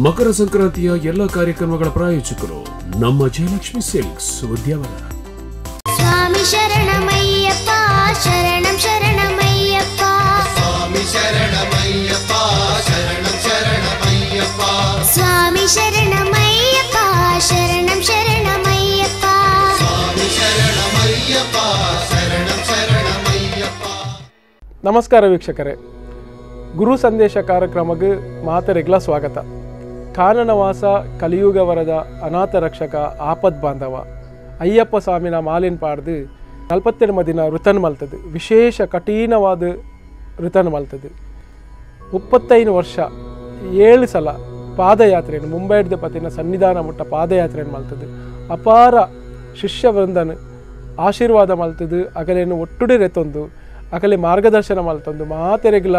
ಮಕರ ಸಂಕ್ರಾಂತಿಯ ಎಲ್ಲ ಕಾರ್ಯಕ್ರಮಗಳ ಪ್ರಾಯೋಜಕರು ನಮ್ಮ ಜಯಲಕ್ಷ್ಮಿ ಸಿಲ್ಕ್ಸ್, ಉದ್ಯಾವರ. ಸ್ವಾಮಿ ಶರಣಮಯ್ಯಪ್ಪ ಶರಣಂ ಶರಣಮಯ್ಯಪ್ಪ, ಸ್ವಾಮಿ ಶರಣಮಯ್ಯಪ್ಪ ಶರಣಂ ಶರಣಮಯ್ಯಪ್ಪ, ಸ್ವಾಮಿ ಶರಣಮಯ್ಯಪ್ಪ ಶರಣಂ ಶರಣಮಯ್ಯಪ್ಪ, ಸ್ವಾಮಿ ಶರಣಮಯ್ಯಪ್ಪ ಶರಣಂ ಶರಣಮಯ್ಯಪ್ಪ. ನಮಸ್ಕಾರ ವೀಕ್ಷಕರೇ, ಗುರು ಸಂದೇಶ ಕಾರ್ಯಕ್ರಮಕ್ಕೆ ಮಾತರೆಗ್ಲ ಸ್ವಾಗತ. ಕಾನನವಾಸ ಕಲಿಯುಗವರದ ಅನಾಥ ರಕ್ಷಕ ಆಪದ್ ಬಾಂಧವ ಅಯ್ಯಪ್ಪ ಸ್ವಾಮಿನ ಮಾಲಿನ ಪಾಡ್ದು 42 ದಿನ ಋತನ್ ಮಲ್ತದು, ವಿಶೇಷ ಕಠಿಣವಾದ ಋತನ್ ಮಲ್ತದು. 35 ವರ್ಷ 7 ಸಲ ಪಾದಯಾತ್ರೆಯನ್ನು ಮುಂಬೈದ ಪತಿನ ಸನ್ನಿಧಾನ ಮುಟ್ಟ ಪಾದಯಾತ್ರೆಯನ್ನು ಮಲ್ತದು. ಅಪಾರ ಶಿಷ್ಯವೃಂದನು ಆಶೀರ್ವಾದ ಮಲ್ತದು, ಅಗಲೇನು ಒಟ್ಟುಡಿರೆತ್ತೊಂದು ಅಗಲೆ ಮಾರ್ಗದರ್ಶನ ಮಲ್ತೊಂದು ಮಾತೆರೆಗ್ಲ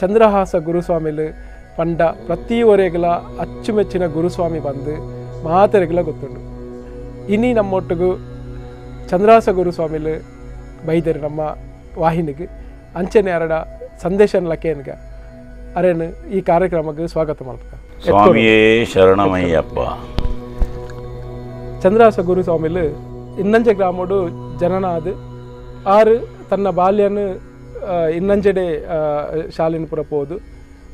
ಚಂದ್ರಹಾಸ ಗುರುಸ್ವಾಮಿಲು ಪಂಡ ಪ್ರತಿಯೊರೆಗ್ಲ ಅಚ್ಚುಮೆಚ್ಚಿನ ಗುರುಸ್ವಾಮಿ ಬಂದು ಮಾತೆರೆಗ್ಲ ಗೊತ್ತುಂಡು. ಇನಿ ನಮ್ಮೊಟ್ಟಿಗೂ ಚಂದ್ರಹಾಸ ಗುರುಸ್ವಾಮಿಲು ಬೈದರು ನಮ್ಮ ವಾಹಿನಿಗೆ ಅಂಚನೆ ಅರಡ ಸಂದೇಶನ ಲಕೇನ್ಗ ಅರೇನು ಈ ಕಾರ್ಯಕ್ರಮಕ್ಕೆ ಸ್ವಾಗತ ಮಲ್ಪಕ. ಸ್ವಾಮಿಯೇ ಶರಣಮಯ್ಯಪ್ಪ. ಚಂದ್ರಹಾಸ ಗುರುಸ್ವಾಮಿಲು ಇನ್ನಂಜೆ ಗ್ರಾಮಡು ಜನನಾದ ಆರು ತನ್ನ ಬಾಲ್ಯನು ಇನ್ನಂಜೆಡೆ ಶಾಲಿನ ಪುರ ಪೋದು,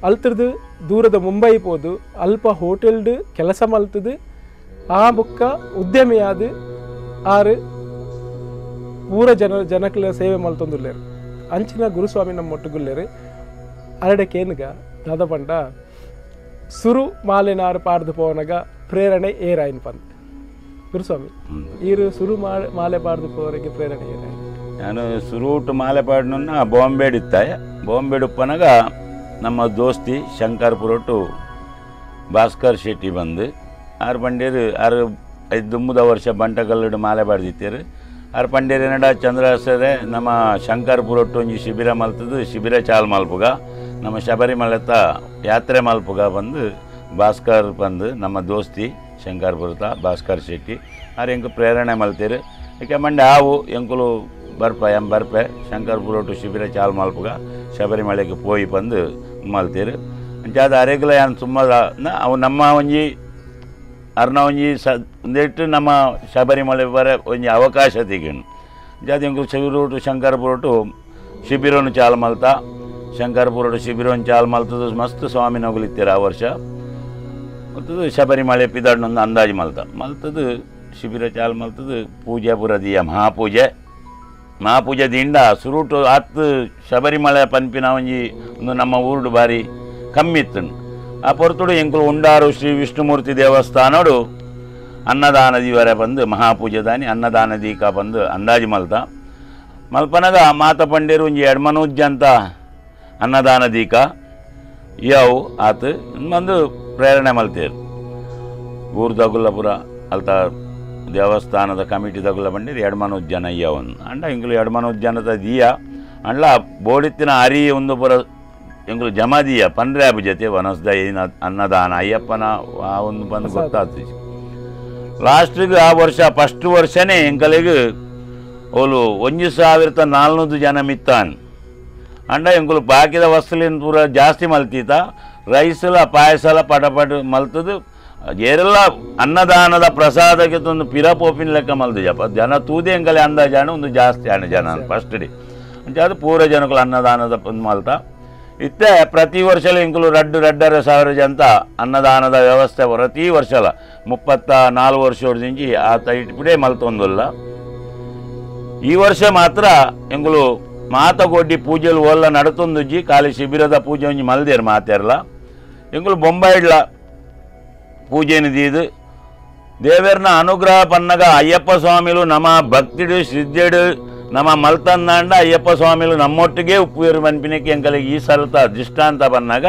ಅಲ್ತರದು ದೂರದ ಮುಂಬೈ ಪೋದು, ಅಲ್ಪ ಹೋಟೆಲ್ಡು ಕೆಲಸ ಮಲ್ತದು, ಆ ಬುಕ್ಕ ಉದ್ಯಮಿಯಾದ ಆರು ಪೂರ ಜನಕ್ಲ ಸೇವೆ ಮಲ್ತೊಂದುಲ್ಲೇರು. ಅಂಚಿನ ಗುರುಸ್ವಾಮಿ ನಮ್ಮ ಒಟ್ಟುಗುಲ್ಲೇರು. ಅರಡಕೇನ್ಗ ದಾದ ಪಂಡ ಸುರು ಮಾಲೆನಾರು ಪಾಡ್ದು ಪೋನಗ ಪ್ರೇರಣೆ ಏರಾಯಿನ ಪಂದ್. ಗುರುಸ್ವಾಮಿ ಈರು ಸುರು ಮಾಲೆ ಪಾಡ್ದು ಪೋವರಿಗೆ ಪ್ರೇರಣೆ ಏರಾಯಿನ? ನಾನು ಸುರೂಟು ಮಾಲೆ ಪಾಡ್ನ ಬಾಂಬೆಡಿತ್ತಾಯ. ಬಾಂಬೆಡುಪ್ಪನಾಗ ನಮ್ಮ ದೋಸ್ತಿ ಶಂಕರ್ಪುರಟು ಭಾಸ್ಕರ್ ಶೆಟ್ಟಿ ಬಂದು ಆರು ಪಂಡೇರು ಆರು ಐದು ದುಮ್ಮದ ವರ್ಷ ಬಂಟಕಲ್ಲುಡು ಮಾಲೆ ಪಾಡ್ದಿತ್ತಾರೆ. ಆರು ಪಂಡೇರು ಏನಡ ಚಂದ್ರಹಾಸರೇ ನಮ್ಮ ಶಂಕರ್ಪುರಟ್ಟು ಒಂಜಿ ಶಿಬಿರ ಮಲ್ತದ್ದು, ಶಿಬಿರ ಚಾಲ್ ಮಲ್ಪುಗ ನಮ್ಮ ಶಬರಿಮಲೆತ ಯಾತ್ರೆ ಮಲ್ಪುಗ ಬಂದು ಭಾಸ್ಕರ್ ಬಂದು ನಮ್ಮ ದೋಸ್ತಿ ಶಂಕರ್ಪುರತ ಭಾಸ್ಕರ್ ಶೆಟ್ಟಿ ಆರು ಎಂಕು ಪ್ರೇರಣೆ ಮಲ್ತೀರು. ಏಕೆ ಮಂಡೆ ಆವು ಎಂಕುಲು ಬರ್ಪ ಎಂ ಬರ್ಪೆ ಶಂಕರ್ಪುರಟು ಶಿಬಿರ ಚಾಲ್ ಮಲ್ಪುಗ ಶಬರಿಮಲೆಗೆ ಪೋಯಿ ಬಂದು ಮಲ್ತೀರು. ಅಂಚಾದ ಅರೆಗ್ಲ ಯಾನ್ ಸುಮ್ಮದ ಅವು ನಮ್ಮ ಒಂಜಿ ಅರ್ನ ಒಂಜಿ ಸ ಒಂದಿಟ್ಟು ನಮ್ಮ ಶಬರಿಮಲೆ ಬರ ಒಂಜಿ ಅವಕಾಶ ತಿಗಣು. ಜಾತಿ ಎಂಕುಲು ಶಿಬಿರೋಟು ಶಂಕರ್ಪುರಟು ಶಿಬಿರವನ್ನು ಚಾಲ್ ಮಲ್ತ, ಶಂಕರ್ಪುರಟು ಶಿಬಿರವನ್ನು ಚಾಲ್ ಮಲ್ತದ್ದು ಮಸ್ತ್ ಸ್ವಾಮಿ ನಗುಲಿತ್ತೀರ ಆ ವರ್ಷ. ಮತ್ತದು ಶಬರಿಮಲೆ ಪಿದಾಡ್ನೊಂದು ಅಂದಾಜು ಮಲ್ತ ಮಲ್ತದ್ದು ಶಿಬಿರ ಚಾಲ್ ಮಲ್ತದ್ದು ಪೂಜೆ ಪುರದಿಯ ಮಹಾಪೂಜೆ ಮಹಾಪೂಜೆ ದಿಂಡ ಸುರುಟು ಆತ್ ಶಬರಿಮಲೆ ಪನ್ಪಿನ ಒಂಜಿ ಒಂದು ನಮ್ಮ ಊರುಡು ಬಾರಿ ಕಮ್ಮಿ ಇತ್ತು. ಆ ಪೊರ್ತುಡು ಎಂಕುಲು ಉಂಡಾರು ಶ್ರೀ ವಿಷ್ಣುಮೂರ್ತಿ ದೇವಸ್ಥಾನಡು ಅನ್ನದಾನ ದಿವರೆ ಬಂದು ಮಹಾಪೂಜೆ ದಾನಿ ಅನ್ನದಾನ ದೀಕ ಬಂದು ಅಂದಾಜು ಮಲ್ತ ಮಲ್ಪನಗ ಮಾತ ಪಂಡೇರು ಒಂಜಿ ಎಡ್ಮನೂಜ್ಜಂತ ಅನ್ನದಾನ ದೀಕ ಯಾವು ಆತು ಬಂದು ಪ್ರೇರಣೆ ಮಲ್ತೇರು. ಊರು ದಗುಲ್ಲಪುರ ಅಲ್ತ ದೇವಸ್ಥಾನದ ಕಮಿಟಿ ತಗುಲ ಬಂಡಿರು ಎಡ್ಮನೂಜ್ಜನ ಅಯ್ಯವನ್ ಅಂಡ ಎಂಕುಲು ಎಡ್ಮನೂಜ್ಜನದ ದೀಯ ಅಂಡ್ಲ ಬೋಡಿತ್ತಿನ ಅರಿ ಒಂದು ಪುರ ಎಂಕುಲು ಜಮಾದಿಯ ಪಂಡ್ರ್ಯಾಬು ಜೊತೆ ವನಸ್ದ ಅನ್ನದಾನ ಅಯ್ಯಪ್ಪನ ಆ ಒಂದು ಬಂದು ಗೊತ್ತಾಗ್ತದೆ. ಲಾಸ್ಟಿಗೆ ಆ ವರ್ಷ ಫಸ್ಟ್ ವರ್ಷನೇ ಎಂಕಲಿಗೆ ಓಲು 1400 ಜನ ಮಿತ್ತಾನ್ ಅಂಡ ಎಂಕುಲು ಬಾಕಿದ ವಸ್ತುಲಿನ ಪೂರ ಜಾಸ್ತಿ ಮಲ್ತೀತ ರೈಸಲ ಪಾಯಸಲ ಪಟ ಪಟ ಮಲ್ತದು ಏರೆಲ್ಲ ಅನ್ನದಾನದ ಪ್ರಸಾದಕ್ಕೆ ಒಂದು ಪಿರಪೋಪಿನ ಲೆಕ್ಕ ಮಲ್ದು ಜಪ ಜನ ತೂದೆ ಎಂಕಲೆ ಅಂದಾಜಾಣ ಒಂದು ಜಾಸ್ತಿ ಆಣ ಜನ ಫಸ್ಟ್ ಡೇ ಅಂಚ ಅದು ಪೂರ ಜನಗಳು ಅನ್ನದಾನದ ಒಂದು ಮಲ್ತ ಇತ್ತೆ ಪ್ರತಿ ವರ್ಷಲ ಎಂಕುಲು ರಡ್ಡು ರಡ್ಡರ ಸಾವಿರ ಜನ ಅನ್ನದಾನದ ವ್ಯವಸ್ಥೆ ಪ್ರತಿ ವರ್ಷಲ 34 ವರ್ಷ ಆತ ಇಟ್ಬಿಡೇ ಮಲ್ತೊಂದುಲ್ಲ. ಈ ವರ್ಷ ಮಾತ್ರ ಎಂಕುಲು ಮಾತಗೊಡ್ಡಿ ಪೂಜೆಲು ಒಲ್ಲ ನಡತೊಂದುಜ್ಜಿ ಖಾಲಿ ಶಿಬಿರದ ಪೂಜೆ ಒಂಜಿ ಮಲ್ದೇರು ಮಾತೆರ್ಲ ಎಂಕುಲು ಬೊಂಬಾಯಿಡ್ಲ ಪೂಜೆನು ದೀದು ದೇವರನ ಅನುಗ್ರಹ ಪನ್ನಗ ಅಯ್ಯಪ್ಪ ಸ್ವಾಮಿಲು ನಮ್ಮ ಭಕ್ತಿಡು ಶ್ರದ್ಧೆಡು ನಮ್ಮ ಮಲ್ತಂದಾಂಡ ಅಯ್ಯಪ್ಪ ಸ್ವಾಮಿಲು ನಮ್ಮೊಟ್ಟಿಗೆ ಉಪ್ಪುವೇರು ಮನ್ಪಿನಕ್ಕೆ ಎಂಕಲಿಗೆ ಈ ಸಲತ ದೃಷ್ಟಾಂತ ಬನ್ನಾಗ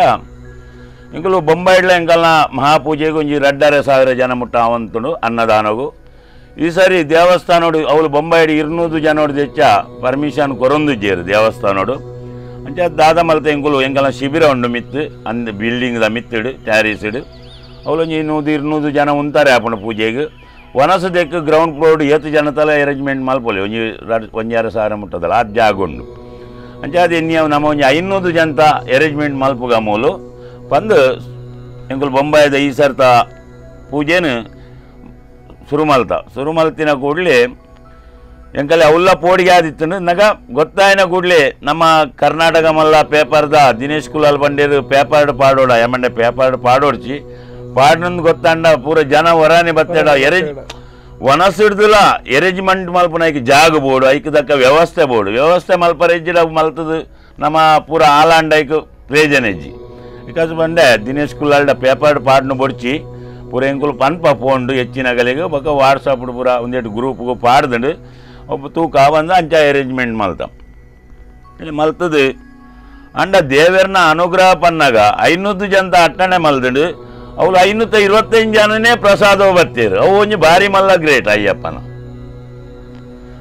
ಎಂಕಲು ಬೊಂಬಾಯಿಡ್ಲ ಎಂಕಲ್ನ ಮಹಾಪೂಜೆಗೆ ಒಂಜಿ 2,500 ಜನ ಮುಟ್ಟ ಅವಂತುಂಡು ಅನ್ನದಾನಗು. ಈ ಸಾರಿ ದೇವಸ್ಥಾನೋಡು ಅವಳು ಬೊಂಬಾಯಿಡು 200 ಜನೋಡು తెಚ್ಚ ಪರ್ಮಿಷನ್ ಕೊರೊಂದುಜ್ಜೇರು ದೇವಸ್ಥಾನೋಡು. ಅಂಚ ದಾದ ಮಲ್ತ ಎಂಕುಲು ಎಂಕಲ್ನ ಶಿಬಿರ ಉಂಡು ಮಿತ್ತು ಅಂದ ಬಿಲ್ಡಿಂಗ್ದ ಮಿತ್ತಿಡು ಟ್ಯಾರಿಸಿಡು ಅವಳು ಒಂಜಿ 100-200 ಜನ ಉಂತಾರೆ ಆಪಣ ಪೂಜೆಗೆ. ವನಸು ದೆಕ್ಕು ಗ್ರೌಂಡ್ ಫ್ಲೋರ್ ಏತು ಜನತಲ ಅರೇಂಜ್ಮೆಂಟ್ ಮಲ್ಪೊಲಿ ಒಂಜಿ 1,500 ಮುಟ್ಟದಲ್ಲ ಅದು ಜಾಗ ಉಂಡು. ಅಂಚ ಅದು ಎನ್ನಿ ನಮ್ಮ ಒಂಜಿ 500 ಜನತ ಅರೇಂಜ್ಮೆಂಟ್ ಮಲ್ಪುಗ ಮೂಲು ಪಂದು ಎಂಕುಲು ಬೊಂಬಾಯಿದ ಈ ಸರ್ತ ಪೂಜೆನು ಶುರು ಮಲ್ತ ಶುರು ಮಲ್ತಿನ ಕೂಡಲೇ ಎಂಕಲೆ ಅವುಲ್ಲ ಪೋಡಿಗೆ ಆದಿತ್ತು ನಗ ಗೊತ್ತಾಯಿನ ಕೂಡಲೇ ನಮ್ಮ ಕರ್ನಾಟಕ ಮಲ್ಲ ಪೇಪರ್ದ ದಿನೇಶ್ ಕುಲಾಲ್ ಬಂಡೇರು ಪೇಪರ್ಡ್ ಪಾಡೋಡ ಏಮಂಡೆ ಪೇಪರ್ಡ್ ಪಾಡೋಡ್ಚಿ ಪಾಡ್ನಂದು ಗೊತ್ತಾಂಡ ಪೂರ ಜನ ಹೊರಾನೆ ಬತ್ತೇಡ ಎರೇಜ್ ವನಸಿಡ್ದುಲ ಎರೇಂಜ್ಮೆಂಟ್ ಮಲ್ಪುನ ಐಕ್ ಜಾಗ ಬೋಡು ಐಕ್ ದಕ್ಕ ವ್ಯವಸ್ಥೆ ಬೋಡು ವ್ಯವಸ್ಥೆ ಮಲ್ಪರ ಎಜ್ಜಿಡ ಮಲ್ತದು ನಮ್ಮ ಪೂರ ಆಲಾಂಡ ಐಕ್ ಪ್ರೇಜನ ಎಜ್ಜಿ because ಬಂಡೆ ದಿನೇಶ್ ಕುಲಾಲ್ಡ ಪೇಪರ್ಡ್ ಪಾಡ್ನು ಬೊಡ್ಚಿ ಪೂರ ಎಂಕುಲು ಪನ್ಪ ಪೋಂಡು ಹೆಚ್ಚಿನಗಲಿಗೆ ಬೊಕ್ಕ ವಾಟ್ಸಪ್ ಪೂರ ಒಂದೆಟ್ಟು ಗ್ರೂಪ್ಗೂ ಪಾಡ್ದಂಡು ಒಬ್ಬ ತೂಕ ಬಂದು ಅಂಚ ಅರೇಂಜ್ಮೆಂಟ್ ಮಲ್ತ ಇಲ್ಲಿ ಮಲ್ತದು ಅಂಡ ದೇವರನ ಅನುಗ್ರಹ ಪನ್ನಾಗ 500 ಜನ ಅಟ್ಟಣೆ ಮಲ್ದಂಡು ಅವಳು 525 ಜನನೇ ಪ್ರಸಾದ ಬತ್ತೀರು ಅವು ಒಂಜಿ ಭಾರಿ ಮಲ್ಲ ಗ್ರೇಟ್ ಅಯ್ಯಪ್ಪನ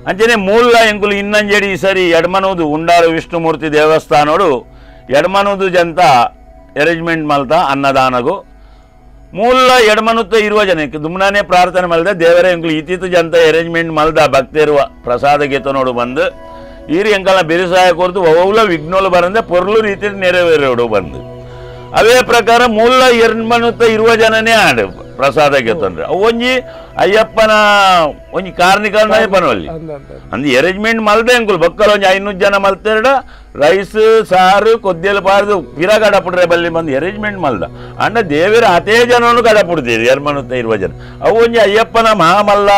ಅಂಚನೆ ಮೂಲ ಎಂಕುಲು ಇನ್ನಂಜಡಿ ಈ ಸರಿ ಎಡ್ಮನೂದು ಉಂಡಾರು ವಿಷ್ಣುಮೂರ್ತಿ ದೇವಸ್ಥಾನೋಡು ಎಡ್ಮನೂದು ಜಂತ ಅರೇಂಜ್ಮೆಂಟ್ ಮಲ್ತ ಅನ್ನದಾನಗು ಮೂಲ ಎಡಮನುತ್ತ ಇರುವ ಜನಕ್ಕೆ ದುಮ್ನಾನೇ ಪ್ರಾರ್ಥನೆ ಮಲ್ದ ದೇವರೇ ಎಂಕುಲು ಇತೀತು ಜಂತ ಅರೇಂಜ್ಮೆಂಟ್ ಮಲ್ದ ಭಕ್ತಿರುವ ಪ್ರಸಾದ ಗೀತ ನೋಡು ಬಂದು ಈರು ಎಂಕಲ್ನ ಬಿರುಸಾಯ ಕೊರ್ದು ಒವ್ಲ ವಿಘ್ನೋಲು ಬರಂದೆ ಪೊರ್ಲು ರೀತಿ ನೆರವೇರೋಡು ಬಂದು ಅವೇ ಪ್ರಕಾರ ಮೂಲ ಎಡ್ಮನುತ್ತ ಇರುವ ಜನನೇ ಆಡು ಪ್ರಸಾದ ಗೀತಂದ್ರೆ ಅವು ಒಂಜಿ ಅಯ್ಯಪ್ಪನ ಒಂಜಿ ಕಾರ್ನಿಕಲ್ನ ಪನವಲ್ಲಿ ಅಂದ್ ಅರೇಂಜ್ಮೆಂಟ್ ಮಲ್ದೆ ಎಂಕುಲು ಬಕ್ಕಲ ಒಂಜಿ 500 ಜನ ಮಲ್ತೆರಡ ರೈಸ್ ಸಾರು ಕೊದ್ದೆಲು ಪಾರ್ದು ಪಿರ ಕಡಪುಡ್ರೆ ಬಲ್ಲಿ ಬಂದು ಅರೇಂಜ್ಮೆಂಟ್ ಮಲ್ದ ಅಂಡ ದೇವರ ಅತೇ ಜನನು ಕಡಪುಡ್ತೀರಿ ಎರ್ಮನುತ್ತ ಇರುವ ಜನ ಅವು ಒಂಜಿ ಅಯ್ಯಪ್ಪನ ಮಹಾಮಲ್ಲ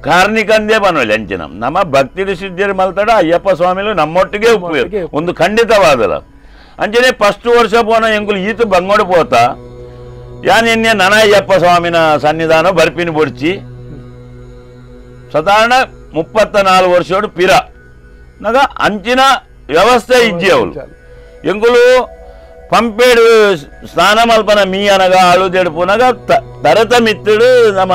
ಕಾರ್ನಿಕಂದೇ ಬನವಲ್ಲಿ ಅಂಚಿನ ನಮ್ಮ ಭಕ್ತಿ ಸಿದ್ಧಿಯರು ಮಲ್ತಡ ಅಯ್ಯಪ್ಪ ಸ್ವಾಮಿಲು ನಮ್ಮೊಟ್ಟಿಗೆ ಉಪ್ಪು ಒಂದು ಖಂಡಿತವಾದಲ್ಲ ಅಂಚನೆ ಫಸ್ಟ್ ವರ್ಷ ಪೋನ ಎಂಕುಲು ಈತು ಬಂಗೋಡು ಪೋತ ಯಾನ್ ಎನ್ನೆ ನನ ಅಯ್ಯಪ್ಪ ಸ್ವಾಮಿನ ಸನ್ನಿಧಾನ ಬರ್ಪಿನ ಬೊಡ್ಚಿ ಸಾಧಾರಣ 34 ವರ್ಷೋಡು ಪಿರ ನಗ ಅಂಚಿನ ವ್ಯವಸ್ಥೆ ಇಜ್ಜಿ ಅವಳು ಎಂಕುಲು ಪಂಪೇಡು ಸ್ನಾನ ಮಲ್ಪನ ಮೀ ಅನಗ ಅಳುದೆಡುಪುನಗ ತರತ ಮಿತ್ತುಡು ನಮ್ಮ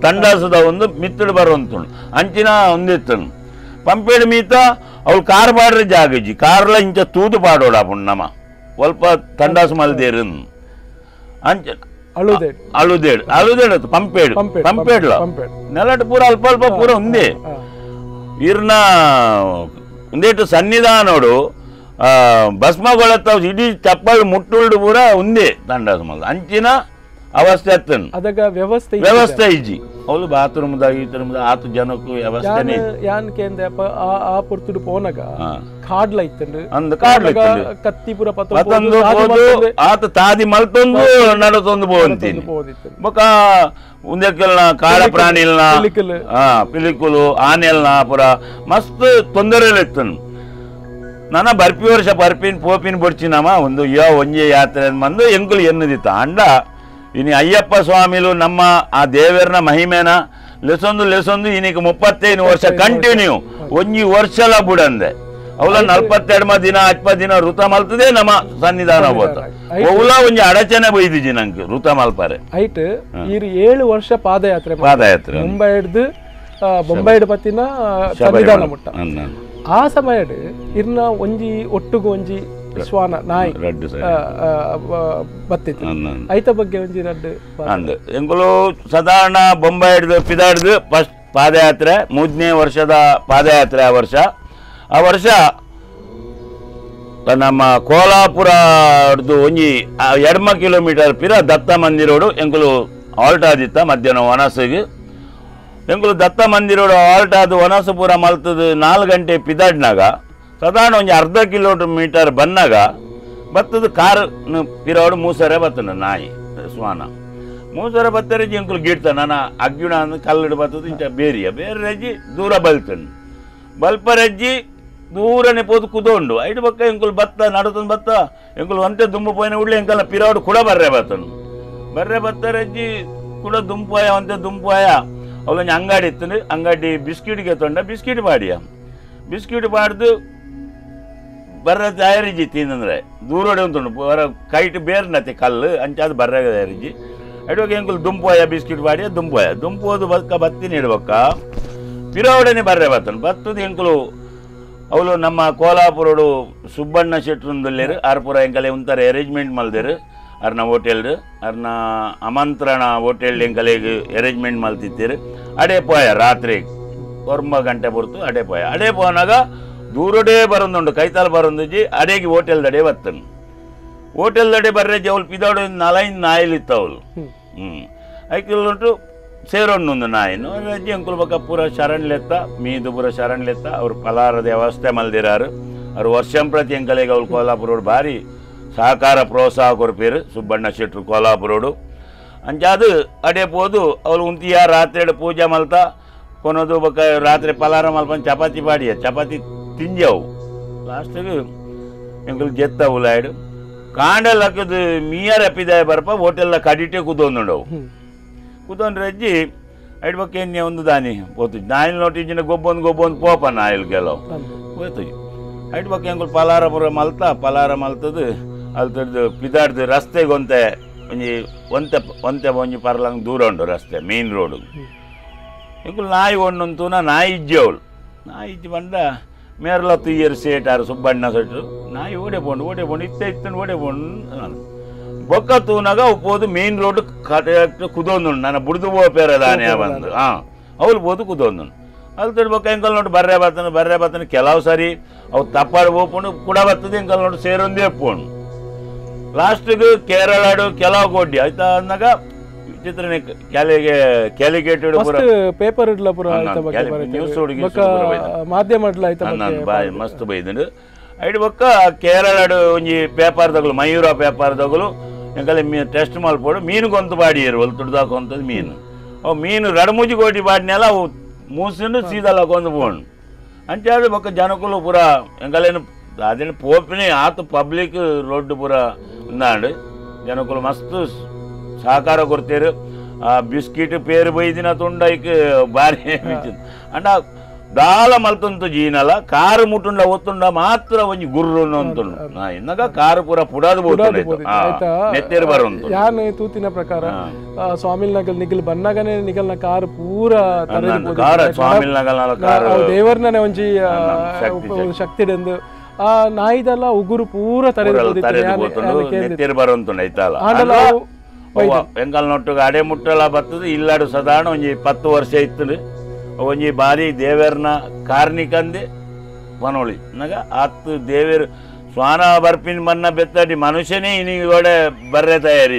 ತಂಡಾಸದ ಒಂದು ಮಿತ್ತುಡು ಬರುವಂತುಂಡು ಅಂಚಿನ ಒಂದಿತ್ತನು ಪಂಪೇಡು ಮೀತ ಅವಳು ಕಾರ್ ಪಾಡ್ರೆ ಜಾಗ ಇಜ್ಜಿ ಕಾರ್ಲ ಇಂಚ ತೂದು ಪಾಡೋಡ ನಮ್ಮ ಸ್ವಲ್ಪ ತಂಡಾಸು ಮಲ್ದೇರು ಅಂಚ ಅಳುದೇಡು ಅಳುದೇಡು ಪಂಪೇಡು ಪಂಪೇಡ್ಲ ನೆಲಟ್ ಪೂರ ಅಲ್ಪ ಅಲ್ಪ ಪೂರ ಒಂದೇ ಇರ್ನ ಒಂದೇಟು ಸನ್ನಿಧಾನೋಡು ಭಸ್ಮಗೊಳತ್ತ ಇಡೀ ಚಪ್ಪಲ್ ಮುಟ್ಟುಲ್ಡು ಪೂರ ಒಂದೇ ತಂಡಾಸು ಮಲ್ದ ಅಂಚಿನ ಅವಸ್ಥೆ ಅತ್ತನು ಅದಗ ವ್ಯವಸ್ಥೆ ವ್ಯವಸ್ಥೆ ಇಜ್ಜಿ ಅವಳು ಬಾತ್ರೂಮ್ ದಾಗ ಆತು ಜನಕ್ಕೂ ವ್ಯವಸ್ಥೆ ಯಾನ್ ಕೇಂದ್ರ ಆ ಪೊರ್ತುಡು ಪೋನಗ ಕಾಡ್ಲ ಇತ್ತಂಡು ಅಂದ್ ಕಾಡ್ಲ ಕತ್ತಿ ಪೂರ ಪತಂದು ಆತ ತಾದಿ ಮಲ್ತೊಂದು ನಡತೊಂದು ಪೋವಂತೀನಿ ಬೊಕ ಉಂದೆಕ್ಕಲ್ನ ಕಾಡ ಪ್ರಾಣಿಲ್ನ ಪಿಲಿಕುಲು ಆನೆಲ್ನ ಪೂರ ಮಸ್ತ್ ತೊಂದರೆ ಇತ್ತನು ನನ್ನ ಬರ್ಪಿ ವರ್ಷ ಬರ್ಪಿನ್ ಪೋಪಿನ್ ಬೊಡ್ಚಿನಮ್ಮ ಒಂದು ಯೋ ಒಂಜೆ ಯಾತ್ರೆ ಬಂದು ಎಂಕುಲು ಎನ್ನದಿತ್ತ ಅಂಡ ಇನಿ ಅಯ್ಯಪ್ಪ ಸ್ವಾಮಿಲು ನಮ್ಮ ಆ ದೇವರನ ಮಹಿಮೆನ ಲೆಸೊಂದು ಲೆಸೊಂದು ಇನ್ನೀಗ 35 ವರ್ಷ ಕಂಟಿನ್ಯೂ ಒಂಜಿ ವರ್ಷಲ ಬುಡಂದೆ ಅವಳ 42 ದಿನ 10 ದಿನ ಋತ ಮಲ್ತದೆ ನಮ್ಮ ಸನ್ನಿಧಾನ ಹೋತ ಅವಳ ಒಂಜಿ ಅಡಚಣೆ ಬೈದಿಜಿ ನಂಗೆ ಋತ ಮಲ್ಪಾರೆ ಐಟ್ ಈರು 7 ವರ್ಷ ಪಾದಯಾತ್ರೆ ಪಾದಯಾತ್ರೆ ಮುಂಬೈ ಹಿಡ್ದು ಬೊಂಬೈ ಪತ್ತಿನ ಸನ್ನಿಧಾನ ಮುಟ್ಟ ಆ ಸಮಯಡ್ ಇರ್ನ ಒಂಜಿ ಒಟ್ಟುಗು ಒಂಜಿ ಶ್ವಾನ ನಾಯಿ ಬತ್ತಿತ್ತು ಐತ ಬಗ್ಗೆ ಒಂಜಿ ರಡ್ಡು ಅಂದ್ ಎಂಕುಲು ಸಾಧಾರಣ ಬೊಂಬೈ ಹಿಡ್ದು ಪಿದಾಡ್ದು ಫಸ್ಟ್ ಪಾದಯಾತ್ರೆ 3ನೇ ವರ್ಷದ ಪಾದಯಾತ್ರೆ ಆ ವರ್ಷ ನಮ್ಮ ಕೋಲಾಪುರ ಒಂಜಿ 2 ಕಿಲೋಮೀಟರ್ ಪಿರ ದತ್ತ ಮಂದಿರೋಡು ಎಂಕುಲು ಆಲ್ಟ್ ಆದಿತ್ತ ಮಧ್ಯಾಹ್ನ ವನಸಿಗೆ ಎಂಕುಲು ದತ್ತ ಮಂದಿರೋಡು ಆಲ್ಟ್ ಆದ ವನಸು ಪೂರ ಮಲ್ತದು 4 ಗಂಟೆ ಪಿದಾಡ್ನಾಗ ಸಾಧಾರಣ ಒಂಜಿ ಅರ್ಧ ಕಿಲೋಮೀಟರ್ ಬಂದಾಗ ಬತ್ತದ ಕಾರ್ ಪಿರೋಡು ಮೂಸರೆ ಬತ್ತನ ನಾಯಿ ಶ್ವಾನ ಮೂಸರೆ ಬತ್ತರೆ ಎಂಕುಲು ಗಿಡ್ತ ನಾನು ಅಗ್ಗಿಣ ಅಂದ್ ಕಲ್ಲಿಡು ಬತ್ತದ ಇಂಚ ಬೇರಿಯ ಬೇರೆ ರಜ್ಜಿ ದೂರ ಬಲ್ತನು ಬಲ್ಪರಜ್ಜಿ ದೂರನೆ ಪೋದು ಕುದೋಂಡು ಐದು ಪಕ್ಕ ಎಂಕುಲು ಬತ್ತ ನಡುತ್ತಂದು ಬತ್ತ ಎಂಕುಲು ಒಂತೆ ದುಂಬು ಪೋಯಿನ ಉಳ್ಳೆ ಎಂಕಲ್ಲ ಪಿರೋಡು ಕೂಡ ಬರ್ರೆ ಬತ್ತನು ಬರ್ರೆ ಬತ್ತರಜ್ಜಿ ಕೂಡ ದುಂಪಾಯ ಒಂತೆ ದುಂಪಾಯ ಅವಳೊಂಜಿ ಅಂಗಡಿ ಇತ್ತು ಅಂಗಡಿ ಬಿಸ್ಕಿಟ್ಗೆ ತೊಂಡ ಬಿಸ್ಕಿಟ್ ಪಾಡಿಯ ಬಿಸ್ಕಿಟ್ ಪಾಡ್ದು ಬರ್ರ ತಯಾರಿಜಿ ತಿಂದಂದ್ರೆ ದೂರೋಡೆ ಉಂಟು ಬರ ಕೈಟ್ ಬೇರ್ನತೆ ಕಲ್ಲು ಅಂಚಾದ ಬರ್ರ ತಯಾರಿಜಿ ಅಡುಗೆ ಎಂಕುಲು ದುಂಪೋಯ ಬಿಸ್ಕಿಟ್ ಪಾಡಿಯ ದುಂಪೋಯ ದುಂಪೋದು ಬಕ್ಕ ಬತ್ತಿ ನೀಡ್ಬಕ್ಕ ಪಿರೋಡನೆ ಬರ್ರೆ ಬತ್ತನು ಬತ್ತದು ಎಂಕುಲು ಅವಳು ನಮ್ಮ ಕೋಲಾಪುರೋಡು ಸುಬ್ಬಣ್ಣ ಶೆಟ್ರುಂದುಲ್ಲೇರು ಆರ್ಪುರ ಎಂಕಲೆ ಉಂತಾರೆ ಅರೇಂಜ್ಮೆಂಟ್ ಮಲ್ದೇರು ಅರ್ನ ಹೋಟೆಲ್ ಅರ್ನ ಆಮಂತ್ರಣ ಹೋಟೆಲ್ ಎಂಕಲೆಗ್ ಅರೇಂಜ್ಮೆಂಟ್ ಮಲ್ತಿತ್ತೀರು ಅಡೆ ಪೋಯ ರಾತ್ರಿ 9 ಗಂಟೆ ಪೊರ್ತು ಅಡೆ ಪೋಯ ಅಡೆ ಪೋನಾಗ ದೂರಡೇ ಬರಂದುಂಡು ಕೈತಾಲ್ ಬರಂದುಜಿ ಅಡೆಗೆ ಹೋಟೆಲ್ ಅಡೆ ಬತ್ತನು Hotel ದಡೆ ಬರ್ರೆ ಜವಲ್ ಪಿದಾಡು ನಾಲೈನ್ ನಾಯಿಲ್ ಇತ್ತವಳು ಐಕಿಲ್ಲುಂಟು ಸೇರೊಂದು ನಾಯಿನು ರಜ್ಜಿ ಅಂಕುಲ್ ಬೊಕ್ಕ ಪೂರ ಶರಣ್ಲೆತ್ತ ಮೀದು ಪೂರ ಶರಣ್ಲೆತ್ತ ಅವ್ರು ಪಲಾರದ ವ್ಯವಸ್ಥೆ ಮಲ್ದಿರಾರು ಅವ್ರು ವರ್ಷಂ ಪ್ರತಿ ಅಂಕಲಿಗೆ ಅವ್ರು ಕೋಲಾಪುರೋಡು ಭಾರಿ ಸಹಕಾರ ಪ್ರೋತ್ಸಾಹ ಕೊರ್ಪೇರು ಸುಬ್ಬಣ್ಣ ಶೆಟ್ರು ಕೋಲಾಪುರೋಡು ಅಂಚಾದು ಅಡೆ ಪೋದು ಅವಳು ಉಂತಿಯ ರಾತ್ರಿ ಪೂಜೆ ಮಲ್ತ ಕೊನೋದು ಬೊಕ್ಕ ರಾತ್ರಿ ಪಲಾರ ಮಲ್ಪನ್ ಚಪಾತಿ ಪಾಡಿಯ ಚಪಾತಿ ತಿಂಜವು ಲಾಸ್ಟಿಗೆ ಎಂಕುಲು ಜೆತ್ತ ಉಲಾಯ್ಡು ಕಾಂಡಲ್ ಹಾಕಿದ್ದು ಮೀಯರ್ ಅಪ್ಪಿದಾಯ ಬರ್ಪ ಹೋಟೆಲ್ಲ ಕಡಿಟೆ ಕುದೊಂದುಂಡವು ಕುದೊಂದು ರಜ್ಜಿ ಐಡ್ ಬೊಕ್ಕ ಎಣ್ಣೆ ಒಂದು ದಾನಿ ಪೋತು ನಾಯಿಲ್ ನೋಟಿ ಗೊಬ್ಬೊಂದು ಗೊಬ್ಬೊಂದು ಪೋಪ ನಾಯಿಲ್ ಕೆಲವು ಹೋಯ್ತು ಐಡ್ ಬೊಕ್ಕ ಎಂಕುಲು ಪಲಾರ ಪೂರ ಮಲ್ತ ಪಲಾರ ಮಲ್ತದು ಅಲ್ತದ್ದು ಪಿದಾಡ್ದು ರಸ್ತೆಗೆ ಒಂತೆ ಒಂಜಿ ಒಂತೆ ಒಂತೆ ಒಂಜಿ ಪರ್ಲಂಗ್ ದೂರ ಉಂಡು ರಸ್ತೆ ಮೇನ್ ರೋಡು ಎಂಕುಲು ನಾಯಿ ಒಂಡಂತೂನ ನಾಯಿ ಇಜ್ಜಿ ಅವಳು ನಾಯಿ ಇಜ್ಜಿ ಬಂದ ಮೇರ್ಲ ತುಯ್ಯರು ಸೇಟಾರು ಸುಬ್ಬಣ್ಣ ಸೆಟ್ರು ನಾಯಿ ಓಡೆ ಪೋಂಡು ಓಡೆ ಪೋಂಡು ಇತ್ತ ಇತ್ತಂಡು ಓಡೆ ಪೋಂಡು ಬೊಕ್ಕ ತೂನಾಗ ಅವು ಪೋದು main road correct ಕುದೊಂದುಂಡು ನನ್ನ ಬುಡ್ದು ಪೋಪೇರ ದಾನೆ ಬಂದು ಹಾಂ ಅವಳು ಪೋದು ಕುದೊಂದುಂಡು ಅಲ್ಲಿ ತಡಿ ಬೊಕ್ಕ ಎಂಕಲ್ ನೋಡು ಬರ್ರೆ ಬರ್ತಾನೆ ಬರ್ರೆ ಬರ್ತಾನೆ ಕೆಲವು ಸರಿ ಅವು ತಪ್ಪಾಡು ಪೋಪುಂಡು ಕೂಡ ಬರ್ತದೆ ಎಂಕಲ್ ನೋಡು ಸೇರೊಂದೇ ಪೋಂಡು ಲಾಸ್ಟಿಗೆ ಕೇರಳಾಡು ಕೆಲವು ಕೊಡ್ಡಿ ಆಯ್ತಾ ಅಂದಾಗ ವಿಚಿತ್ರನೇ ಕ್ಯಾಲಿಗೆ ಕ್ಯಾಲಿಕೇಟೆಡ್ ಪೇಪರ್ ನ್ಯೂಸ್ ಮಾಧ್ಯಮ ಬಾಯ್ ಮಸ್ತ್ ಬೈದಂಡು ಐಡ್ ಬೊಕ್ಕ ಕೇರಳಡು ಒಂಜಿ ಪೇಪರ್ ತಗಲು ಮಯೂರ ಪೇಪರ್ ತಗಲು ಎಂಕಲೆ ಮೀನು ಟೆಸ್ಟ್ ಮಲ್ಪೋಡು ಮೀನು ಗೊಂತು ಬಾಡಿಯರು ಒಲ್ತುಡ್ದಾಕ ಅಂತದ್ದು ಮೀನು ಅವು ಮೀನು ರಡಮುಜಿ ಕೋಟಿ ಬಾಡಿನೆಲ್ಲ ಅವು ಮೂಸಿಂಡು ಸೀದಲ್ಲ ಕೊಂದು ಪೋಂಡು ಅಂಚಾದ ಬೊಕ್ಕ ಜನಕುಲು ಪೂರ ಎಂಕಲೇನು ಅದೇನು ಪೋಪಿನಿ ಆತು ಪಬ್ಲಿಕ್ ರೋಡ್ ಪೂರ ಉಂದಾಂಡು ಜನಕುಲು ಮಸ್ತ್ ಸಹಕಾರ ಕೊಡ್ತೇರು ಆ ಬಿಸ್ಕಿಟ್ ಪೇರು ಬೈದಿನ ತುಂಡೈಕ್ ಭಾರಿ ಅಂಡ ದಾಲ ಮಲ್ತಂತು ಜೀನಲ ಕಾರು ಮುಟ್ಟುಂಡ ಒತ್ತುಂಡ ಮಾತ್ರ ಒಂಜಿ ಗುರ್ರು ಅಂತುಂಡು ಇನ್ನಗ ಕಾರು ಪೂರ ಪುಡಾದು ನೆತ್ತೇರು ಬರುಂಟು ಯಾನ್ ತೂತಿನ ಪ್ರಕಾರ ಸ್ವಾಮಿಲ್ ನಗಲ್ ನಿಗಲ್ ಬನ್ನಗನೆ ನಿಗಲ್ನ ಕಾರು ಪೂರ ಸ್ವಾಮಿಲ್ ನಗಲ್ ಕಾರು ದೇವರ್ನೇ ಒಂಜಿ ಶಕ್ತಿ ಎಂದು ಆ ನಾಯಿದೆಲ್ಲ ಉಗುರು ಪೂರ ನೆತ್ತೇರು ಬರುಂತುಂಡು ಐತಲ್ಲ ಎಂಕಲ್ ನೊಟ್ಟುಗ ಅಡೆ ಮುಟ್ಟಲ ಬರ್ತದೆ ಇಲ್ಲಾಡು ಸಾಧಾರಣ ಒಂಜಿ 10 ವರ್ಷ ಇತ್ತು ಒಂಜಿ ಬಾರಿ ದೇವೇರ್ನ ಕಾರ್ನಿಕಂದೆ ಪನೋಳಿ ನಗ ಆತು ದೇವೇರು ಸ್ವಾನ ಬರ್ಪಿನ ಮನ್ನ ಬೆತ್ತಡಿ ಮನುಷ್ಯನೇ ಇನ್ನಿಗೋಡೆ ಬರ್ರೆ ತಯಾರಿ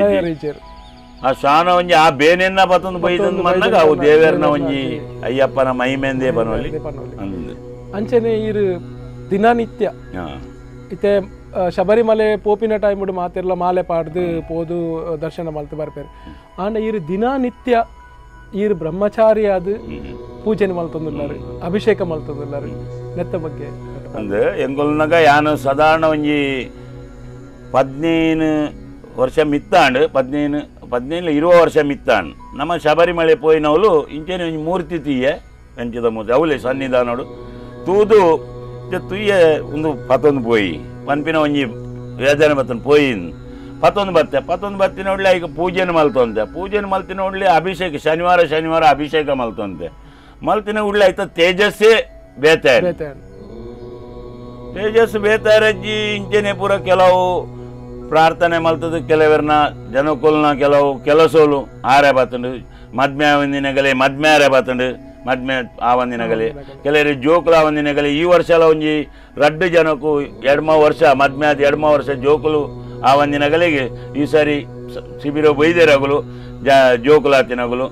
ಆ ಶ್ವಾನ ಒಂಜಿ ಆ ಬೇನೆನ್ನ ಬತ್ತೊಂದು ಬೈದೊಂದು ಮನ್ನಾಗ ಅವು ದೇವೇರ್ನ ಒಂಜಿ ಅಯ್ಯಪ್ಪನ ಮಹಿಮೆಂದೇ ಪನೋಳಿ ಅಂಚನೆ ಇರು ದಿನನಿತ್ಯ ಇತ್ತೆ ಶಬರಿಮಲೆ ಪೋಪಿನ ಟೈಮ್ ಮಾತಿರ್ಲ ಮಾಲೆ ಪಾಡ್ದು ಪೋದು ದರ್ಶನ ಮಲ್ತು ಬರ್ಪೇರು ಆಂಡ ಇರು ದಿನನಿತ್ಯ ಈರು ಬ್ರಹ್ಮಚಾರಿ ಆದ ಪೂಜೆನ ಮಲ್ತೊಂದುಲ್ಲಾರು ಅಭಿಷೇಕ ಮಲ್ತೊಂದುಲ್ಲಾರು ನೆತ್ತ ಬಗ್ಗೆ ಅಂದು ಎಂಗೊಲ್ನಾಗ ಯಾನು ಸಾಧಾರಣ ಒಂಜಿ 15 ವರ್ಷ ಮಿತ್ತಾಂಡು 15 15 20 ವರ್ಷ ಮಿತ್ತಾಂಡು ನಮ್ಮ ಶಬರಿಮಲೆ ಪೋಯಿನವಳು ಇಂಚೆನೆ ಒಂಜಿ ಮೂರ್ತಿ ತೀಯೆ ಅಂಚಿದ ಮೂರ್ತಿ ಅವಲೇ ಸನ್ನಿಧಾನೋಡು ತೂದು ತುಯ್ಯ ಒಂದು ಪತ್ತೊಂದು ಪೋಯಿ ಪನ್ಪಿನ ಒಂಜಿ ವೇದನೆ ಬತ್ತನ ಪೋಯಿ ಪತ್ತೊಂದು ಬತ್ತೆ ಪತ್ತೊಂದು ಬತ್ತಿ ನೋಡ್ಲಿ ಈಗ ಪೂಜೆನ ಮಲ್ತೊಂತೆ ಪೂಜೆನ ಮಲ್ತಿನ ನೋಡ್ಲಿ ಅಭಿಷೇಕ ಶನಿವಾರ ಶನಿವಾರ ಅಭಿಷೇಕ ಮಲ್ತೊಂತೆ ಮಲ್ತಿನ ಉಳ್ಳೆ ಆಯ್ತ ತೇಜಸ್ಸೇ ಬೇತೆ ತೇಜಸ್ಸು ಬೇತಾರಜ್ಜಿ ಇಂಚೆನೆ ಪೂರ ಕೆಲವು ಪ್ರಾರ್ಥನೆ ಮಲ್ತದ ಕೆಲವರನ್ನ ಜನಕುಲ್ನ ಕೆಲವು ಕೆಲಸೋಲು ಆರೆ ಬತ್ತಂಡು ಮದ್ಮೆ ಒಂದಿನಗಲೆ ಮದ್ಮೆ ಆರೆ ಬತ್ತಂಡು ಮದ್ಮೆ ಆ ಒಂದಿನಗಲೆ ಕೆಲವರು ಜೋಕುಲ ಒಂದಿನಗಲೆ ಈ ವರ್ಷ ಎಲ್ಲ ಒಂಜಿ ರಡ್ಡು ಜನಕ್ಕೂ ಎಡ್ಮ ವರ್ಷ ಮದ್ಮೆ ಆದ ಎಡ್ಮ ವರ್ಷ ಜೋಕುಲು ಆ ಒಂದಿನಗಲಿಗೆ ಈ ಸಾರಿ ಶಿಬಿರ ಬೈದೇರಗುಲು ಜೋಕುಲಾತಿನಗುಲು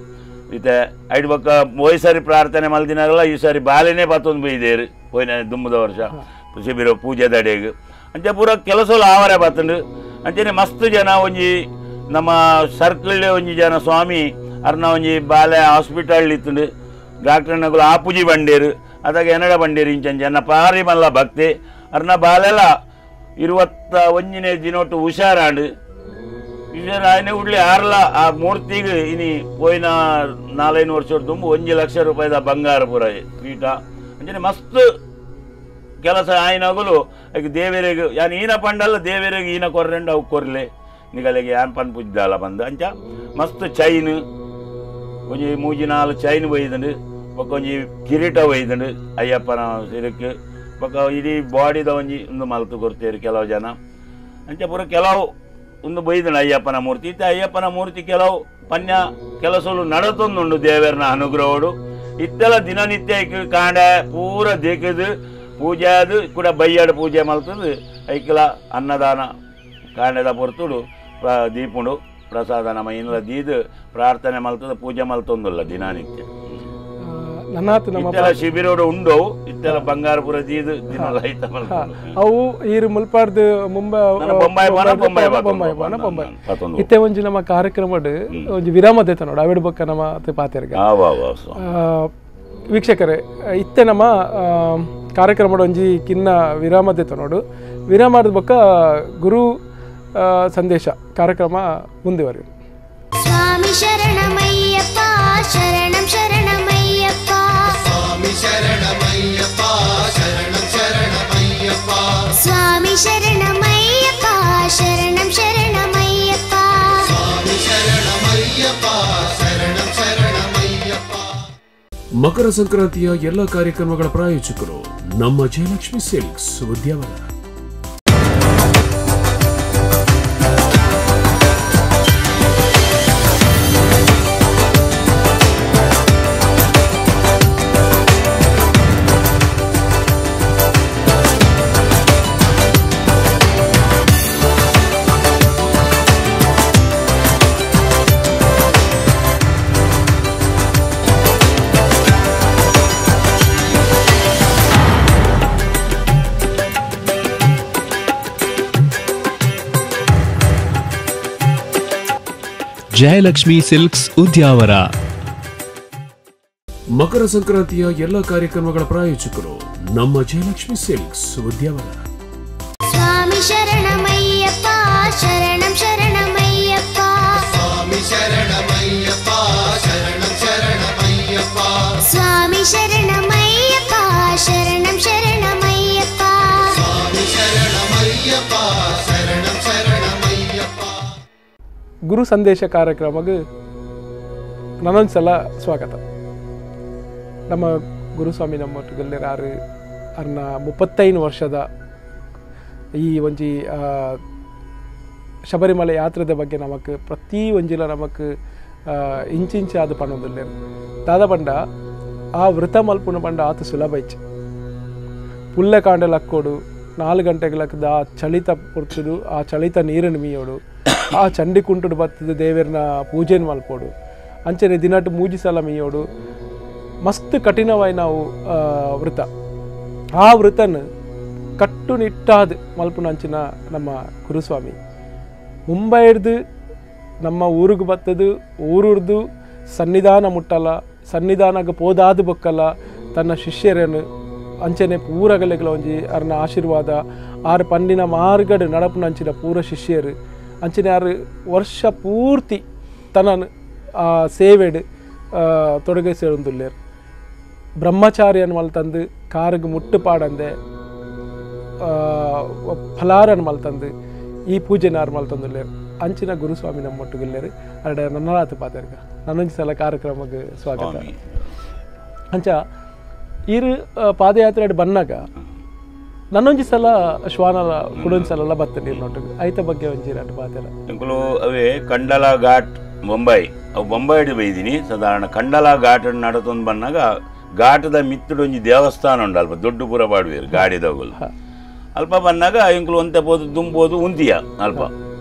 ಇತ್ತೆ ಐಡ್ ಬೊಕ್ಕ ಹೋಯ್ ಸಾರಿ ಪ್ರಾರ್ಥನೆ ಮಲ್ದಿನಾಗಲ್ಲ ಈ ಸಾರಿ ಬಾಲೆನೇ ಪತ್ತೊಂದು ಬೈದೇರು ಹೋಯ್ನ ದುಮ್ಮದ ವರ್ಷ ಶಿಬಿರ ಪೂಜೆ ದಡೆಗೆ ಅಂಚೆ ಪೂರ ಕೆಲಸಲು ಆವರೆ ಬತ್ತಂಡು ಅಂಚನೆ ಮಸ್ತ್ ಜನ ಒಂಜಿ ನಮ್ಮ ಸರ್ಕಲ್ ಒಂಜಿ ಜನ ಸ್ವಾಮಿ ಅರ್ನ ಒಂಜಿ ಬಾಲೆ ಹಾಸ್ಪಿಟಲ್ ಇತ್ತುಂಡು ಡಾಕ್ಟರ್ನಗುಲು ಆ ಪೂಜೆ ಬಂಡೇರು ಅದಾಗ ಎನ್ನಡ ಬಂಡೇರು ಇಂಚ ಜನ ಪಾರಿ ಮಲ್ಲ ಭಕ್ತಿ ಅರ್ನ ಬಾಲೆಲ್ಲ 21ನೇ ದಿನೊಟ್ಟು ಹುಷಾರಾಂಡು ಹುಷಾರಾಯನೆ ಉಡ್ಲಿ ಆರ್ಲ ಆ ಮೂರ್ತಿಗೆ ಇನಿ ಪೋಯಿನ 4-5 ವರ್ಷ ತುಂಬ 1 ಲಕ್ಷ ರೂಪಾಯಿದ ಬಂಗಾರ ಪೂರ ಪೀಠ ಅಂಚನೆ ಮಸ್ತ್ ಕೆಲಸ ಆಯ್ನಗುಲು ಈಗ ದೇವರಿಗೆ ಯಾನ್ ಈನ ಪಂಡಲ್ಲ ದೇವರಿಗೆ ಈನ ಕೊರ್ರೆಂಡು ಅವು ಕೊರ್ಲೆ ನಿಗಲಿಗೆ ಯಾನ್ ಪನ್ ಪೂಜ್ದಾಲ ಬಂದು ಅಂಚ ಮಸ್ತ್ ಚೈನ್ ಒಂಜಿ 3-4 ಚೈನ್ ಒಯ್ದಂಡು ಬೊಕ್ಕ ಒಂಜಿ ಕಿರೀಟ ಒಯ್ದಂಡು ಅಯ್ಯಪ್ಪನ ಸಿರಕ್ಕೆ ಬೊಕ್ಕ ಇಡೀ ಬಾಡಿದ ಒಂಜಿ ಒಂದು ಮಲ್ತು ಕೊಡ್ತೇರು ಕೆಲವು ಜನ ಅಂಚ ಪೂರ ಕೆಲವು ಒಂದು ಬೈದಣ ಅಯ್ಯಪ್ಪನ ಮೂರ್ತಿ ಇತ್ತೆ ಅಯ್ಯಪ್ಪನ ಮೂರ್ತಿ ಕೆಲವು ಪನ್ಯ ಕೆಲಸಲು ನಡತೊಂದುಂಡು ದೇವರನ ಅನುಗ್ರಹೋಡು ಇತ್ತೆಲ್ಲ ದಿನನಿತ್ಯ ಕಾಂಡ ಪೂರ ದೇಕದು ಪೂಜೆ ಅದು ಕೂಡ ಬೈಯಾಡು ಪೂಜೆ ಮಲ್ತದು ಐಕ್ಲ ಅನ್ನದಾನ ಕಾಂಡೆದ ಪೊರ್ತುಡು ದೀಪುಂಡು ಪ್ರಸಾದ ನಮ್ಮ ಇನ್ನಲ ದೀದ್ ಪ್ರಾರ್ಥನೆ ಮಲ್ತದ ಪೂಜೆ ಮಲ್ತೊಂದುಲ್ಲ ದಿನನಿತ್ಯ. ಇತ್ತೆಲ್ಲ ಶಿಬಿರೋಡು ಉಂಡು ಇತ್ತೆಲ್ಲ ಬಂಗಾರಪುರ ದೀದ್ ದಿನ ಐತ ಅವು ಈರು ಮುಲ್ಪಾಡ್ದು ಮುಂಬೈ ಬೊಂಬಾಯಿ ಬೊಂಬಾಯಿ ಬೊಂಬಾಯಿ ಇತ್ತೆ ಒಂಜಿ ನಮ್ಮ ಕಾರ್ಯಕ್ರಮಡ್ ಒಂಜಿ ವಿರಾಮ ದೇತ ನೋಡು ಅವಿಡ್ ಬೊಕ್ಕ ನಮ್ಮ ಪಾತೆರ್ಗ. ವೀಕ್ಷಕರೇ ಇತ್ತೆ ನಮ್ಮ ಕಾರ್ಯಕ್ರಮಡ್ ಒಂಜಿ ಕಿನ್ನ ವಿರಾಮ ದೇತ ನೋಡು. ವಿರಾಮ ಬೊಕ್ಕ ಗುರು ಸಂದೇಶ ಕಾರ್ಯಕ್ರಮ ಮುಂದುವರಿಯುವುದು. ಸ್ವಾಮಿ ಶರಣಮಯ್ಯಪ್ಪ ಶರಣಂ ಶರಣಮಯ್ಯಪ್ಪ ಸ್ವಾಮಿ ಶರಣಮಯ್ಯಪ್ಪ ಶರಣಂ ಶರಣಮಯ್ಯಪ್ಪ ಸ್ವಾಮಿ ಶರಣಮಯ್ಯಪ್ಪ ಶರಣಂ ಶರಣಮಯ್ಯಪ್ಪ ಸ್ವಾಮಿ ಶರಣಮಯ್ಯಪ್ಪ ಶರಣಂ ಶರಣಮಯ್ಯಪ್ಪ. ಮಕರ ಸಂಕ್ರಾಂತಿಯ ಎಲ್ಲ ಕಾರ್ಯಕ್ರಮಗಳ ಪ್ರಾಯೋಜಕರು ನಮ್ಮ ಜಯಲಕ್ಷ್ಮಿ ಸಿಲ್ಕ್ಸ್ ಉದ್ಯಾವರ. ಜಯಲಕ್ಷ್ಮಿ ಸಿಲ್ಕ್ಸ್ ಉದ್ಯಾವರ. ಮಕರ ಸಂಕ್ರಾಂತಿಯ ಎಲ್ಲ ಕಾರ್ಯಕ್ರಮಗಳ ಪ್ರಾಯೋಜಕರು ನಮ್ಮ ಜಯಲಕ್ಷ್ಮಿ ಸಿಲ್ಕ್ಸ್ ಉದ್ಯಾವರ. ಸ್ವಾಮಿ ಶರಣಮಯ್ಯಪ್ಪ ಶರಣಂ ಶರಣಮಯ್ಯಪ್ಪ ಸ್ವಾಮಿ ಶರಣಮಯ್ಯಪ್ಪ ಶರಣಂ ಶರಣಮಯ್ಯಪ್ಪ ಸ್ವಾಮಿ ಶರಣಮಯ್ಯಪ್ಪ ಶರಣಂ ಶರಣಮಯ್ಯಪ್ಪ ಸ್ವಾಮಿ ಶರಣಮಯ್ಯಪ್ಪ ಶರಣಂ ಶರಣಮಯ್ಯಪ್ಪ. ಗುರು ಸಂದೇಶ ಕಾರ್ಯಕ್ರಮಕ್ಕೆ ನಾನೊಂದು ಸಲ ಸ್ವಾಗತ. ನಮ್ಮ ಗುರುಸ್ವಾಮಿ ನಮ್ಮ ಒಟ್ಟಿಗೆ ಅರ್ನ 35 ವರ್ಷದ ಈ ಒಂಜಿ ಶಬರಿಮಲೆ ಯಾತ್ರೆದ ಬಗ್ಗೆ ನಮಕ್ ಪ್ರತಿ ಒಂಜಿಲ ನಮಕ್ ಇಂಚಿಂಚಾದ ಪಣೊಂದುಲ್ಲೆರ್. ದಾದ ಪಂಡ ಆ ವೃತ ಮಲ್ಪುನ ಪಂಡ ಆತ ಸುಲಭ ಇಚ್ಚ. ಪುಲ್ಲೆ ಕಾಂಡೆ ಲಕ್ಕೋಡು 4 ಗಂಟೆಗೆ ಲಕ್ಕದ ಆ ಚಳಿತ ಪೊರ್ತುಡು ಆ ಚಳಿತ ನೀರನ್ನು ಮೀಯೋಡು ಆ ಚಂಡಿ ಕುಂಟುಡು ಬತ್ತದ ದೇವರನ್ನ ಪೂಜೆನ ಮಲ್ಪೋಡು ಅಂಚನೆ ದಿನಟ್ಟು ಮೂಜಿ ಸಲ ಮೀಯೋಡು ಮಸ್ತ್ ಕಠಿಣವಾಯಿ ನಾವು ವೃತ. ಆ ವೃತನ ಕಟ್ಟುನಿಟ್ಟಾದ ಮಲ್ಪುನ ಅಂಚಿನ ನಮ್ಮ ಗುರುಸ್ವಾಮಿ ಮುಂಬೈ ಹಿಡ್ದು ನಮ್ಮ ಊರಿಗೆ ಬತ್ತದು ಊರುರ್ದು ಸನ್ನಿಧಾನ ಮುಟ್ಟಲ್ಲ ಸನ್ನಿಧಾನಕ್ಕೆ ಪೋದಾದ ಬೊಕ್ಕಲ್ಲ ತನ್ನ ಶಿಷ್ಯರನ್ನು ಅಂಚನೆ ಪೂರಗಲೆಗಳ ಒಂಜಿ ಅರ್ನ ಆಶೀರ್ವಾದ ಆರು ಪಂಡಿನ ಮಾರ್ಗಡು ನಡಪುನ ಅಂಚಿನ ಪೂರ ಶಿಷ್ಯರು ಅಂಚನೆ ಆರು ವರ್ಷ ಪೂರ್ತಿ ತನ್ನ ಆ ಸೇವೆಡು ತೊಡಗಿಸಿರುಂದುಲ್ಲೇರು. ಬ್ರಹ್ಮಚಾರಿಯನ್ನು ಮಲ್ತಂದು ಕಾರಿಗೆ ಮುಟ್ಟು ಪಾಡಂದೆ ಫಲಾರನ್ನು ಮಲ್ತಂದು ಈ ಪೂಜೆನಾರು ಮಲ್ತಂದುಲ್ಲೇರು ಅಂಚಿನ ಗುರುಸ್ವಾಮಿ ನಮ್ಮ ಒಟ್ಟುಗುಲ್ಲೇರು. ಅರಡೆ ನನ್ನರಾತು ಪಾತೆರ್ಗ ನನ್ನೊಂದು ಸಲ ಕಾರ್ಯಕ್ರಮಕ್ಕೆ ಸ್ವಾಗತ. ಅಂಚ ಈರು ಪಾದಯಾತ್ರೆ ಬನ್ನಾಗ ನನ್ನೊಂಜಿ ಸಲ ಶ್ವಾನಲ ಕುಡೊಂದು ಸಲ ಬತ್ತ ನೀರು ನೋಟು ಐತ ಬಗ್ಗೆ ಒಂಜಿ ರಟ್ಟು ಪಾತೆರ. ಎಂಕುಲು ಅವೇ ಕಂಡಲಾ ಘಾಟ್ ಬೊಂಬೈ ಅವು ಬೊಂಬೈ ಹಿಡಿದು ಬೈದೀನಿ ಸಾಧಾರಣ. ಕಂಡಲಾ ಘಾಟ್ ನಡತೊಂದು ಬಂದಾಗ ಘಾಟದ ಮಿತ್ತುಡು ಒಂಜಿ ದೇವಸ್ಥಾನ ಉಂಡು ಅಲ್ಪ ದೊಡ್ಡ ಪೂರ ಪಾಡುವೇರು ಗಾಡಿದೋಗಲು. ಅಲ್ಪ ಬಂದಾಗ ಎಂಕುಲು ಒಂತೆ ಪೋದು ದುಂಬೋದು ಉಂತಿಯ ಅಲ್ಪ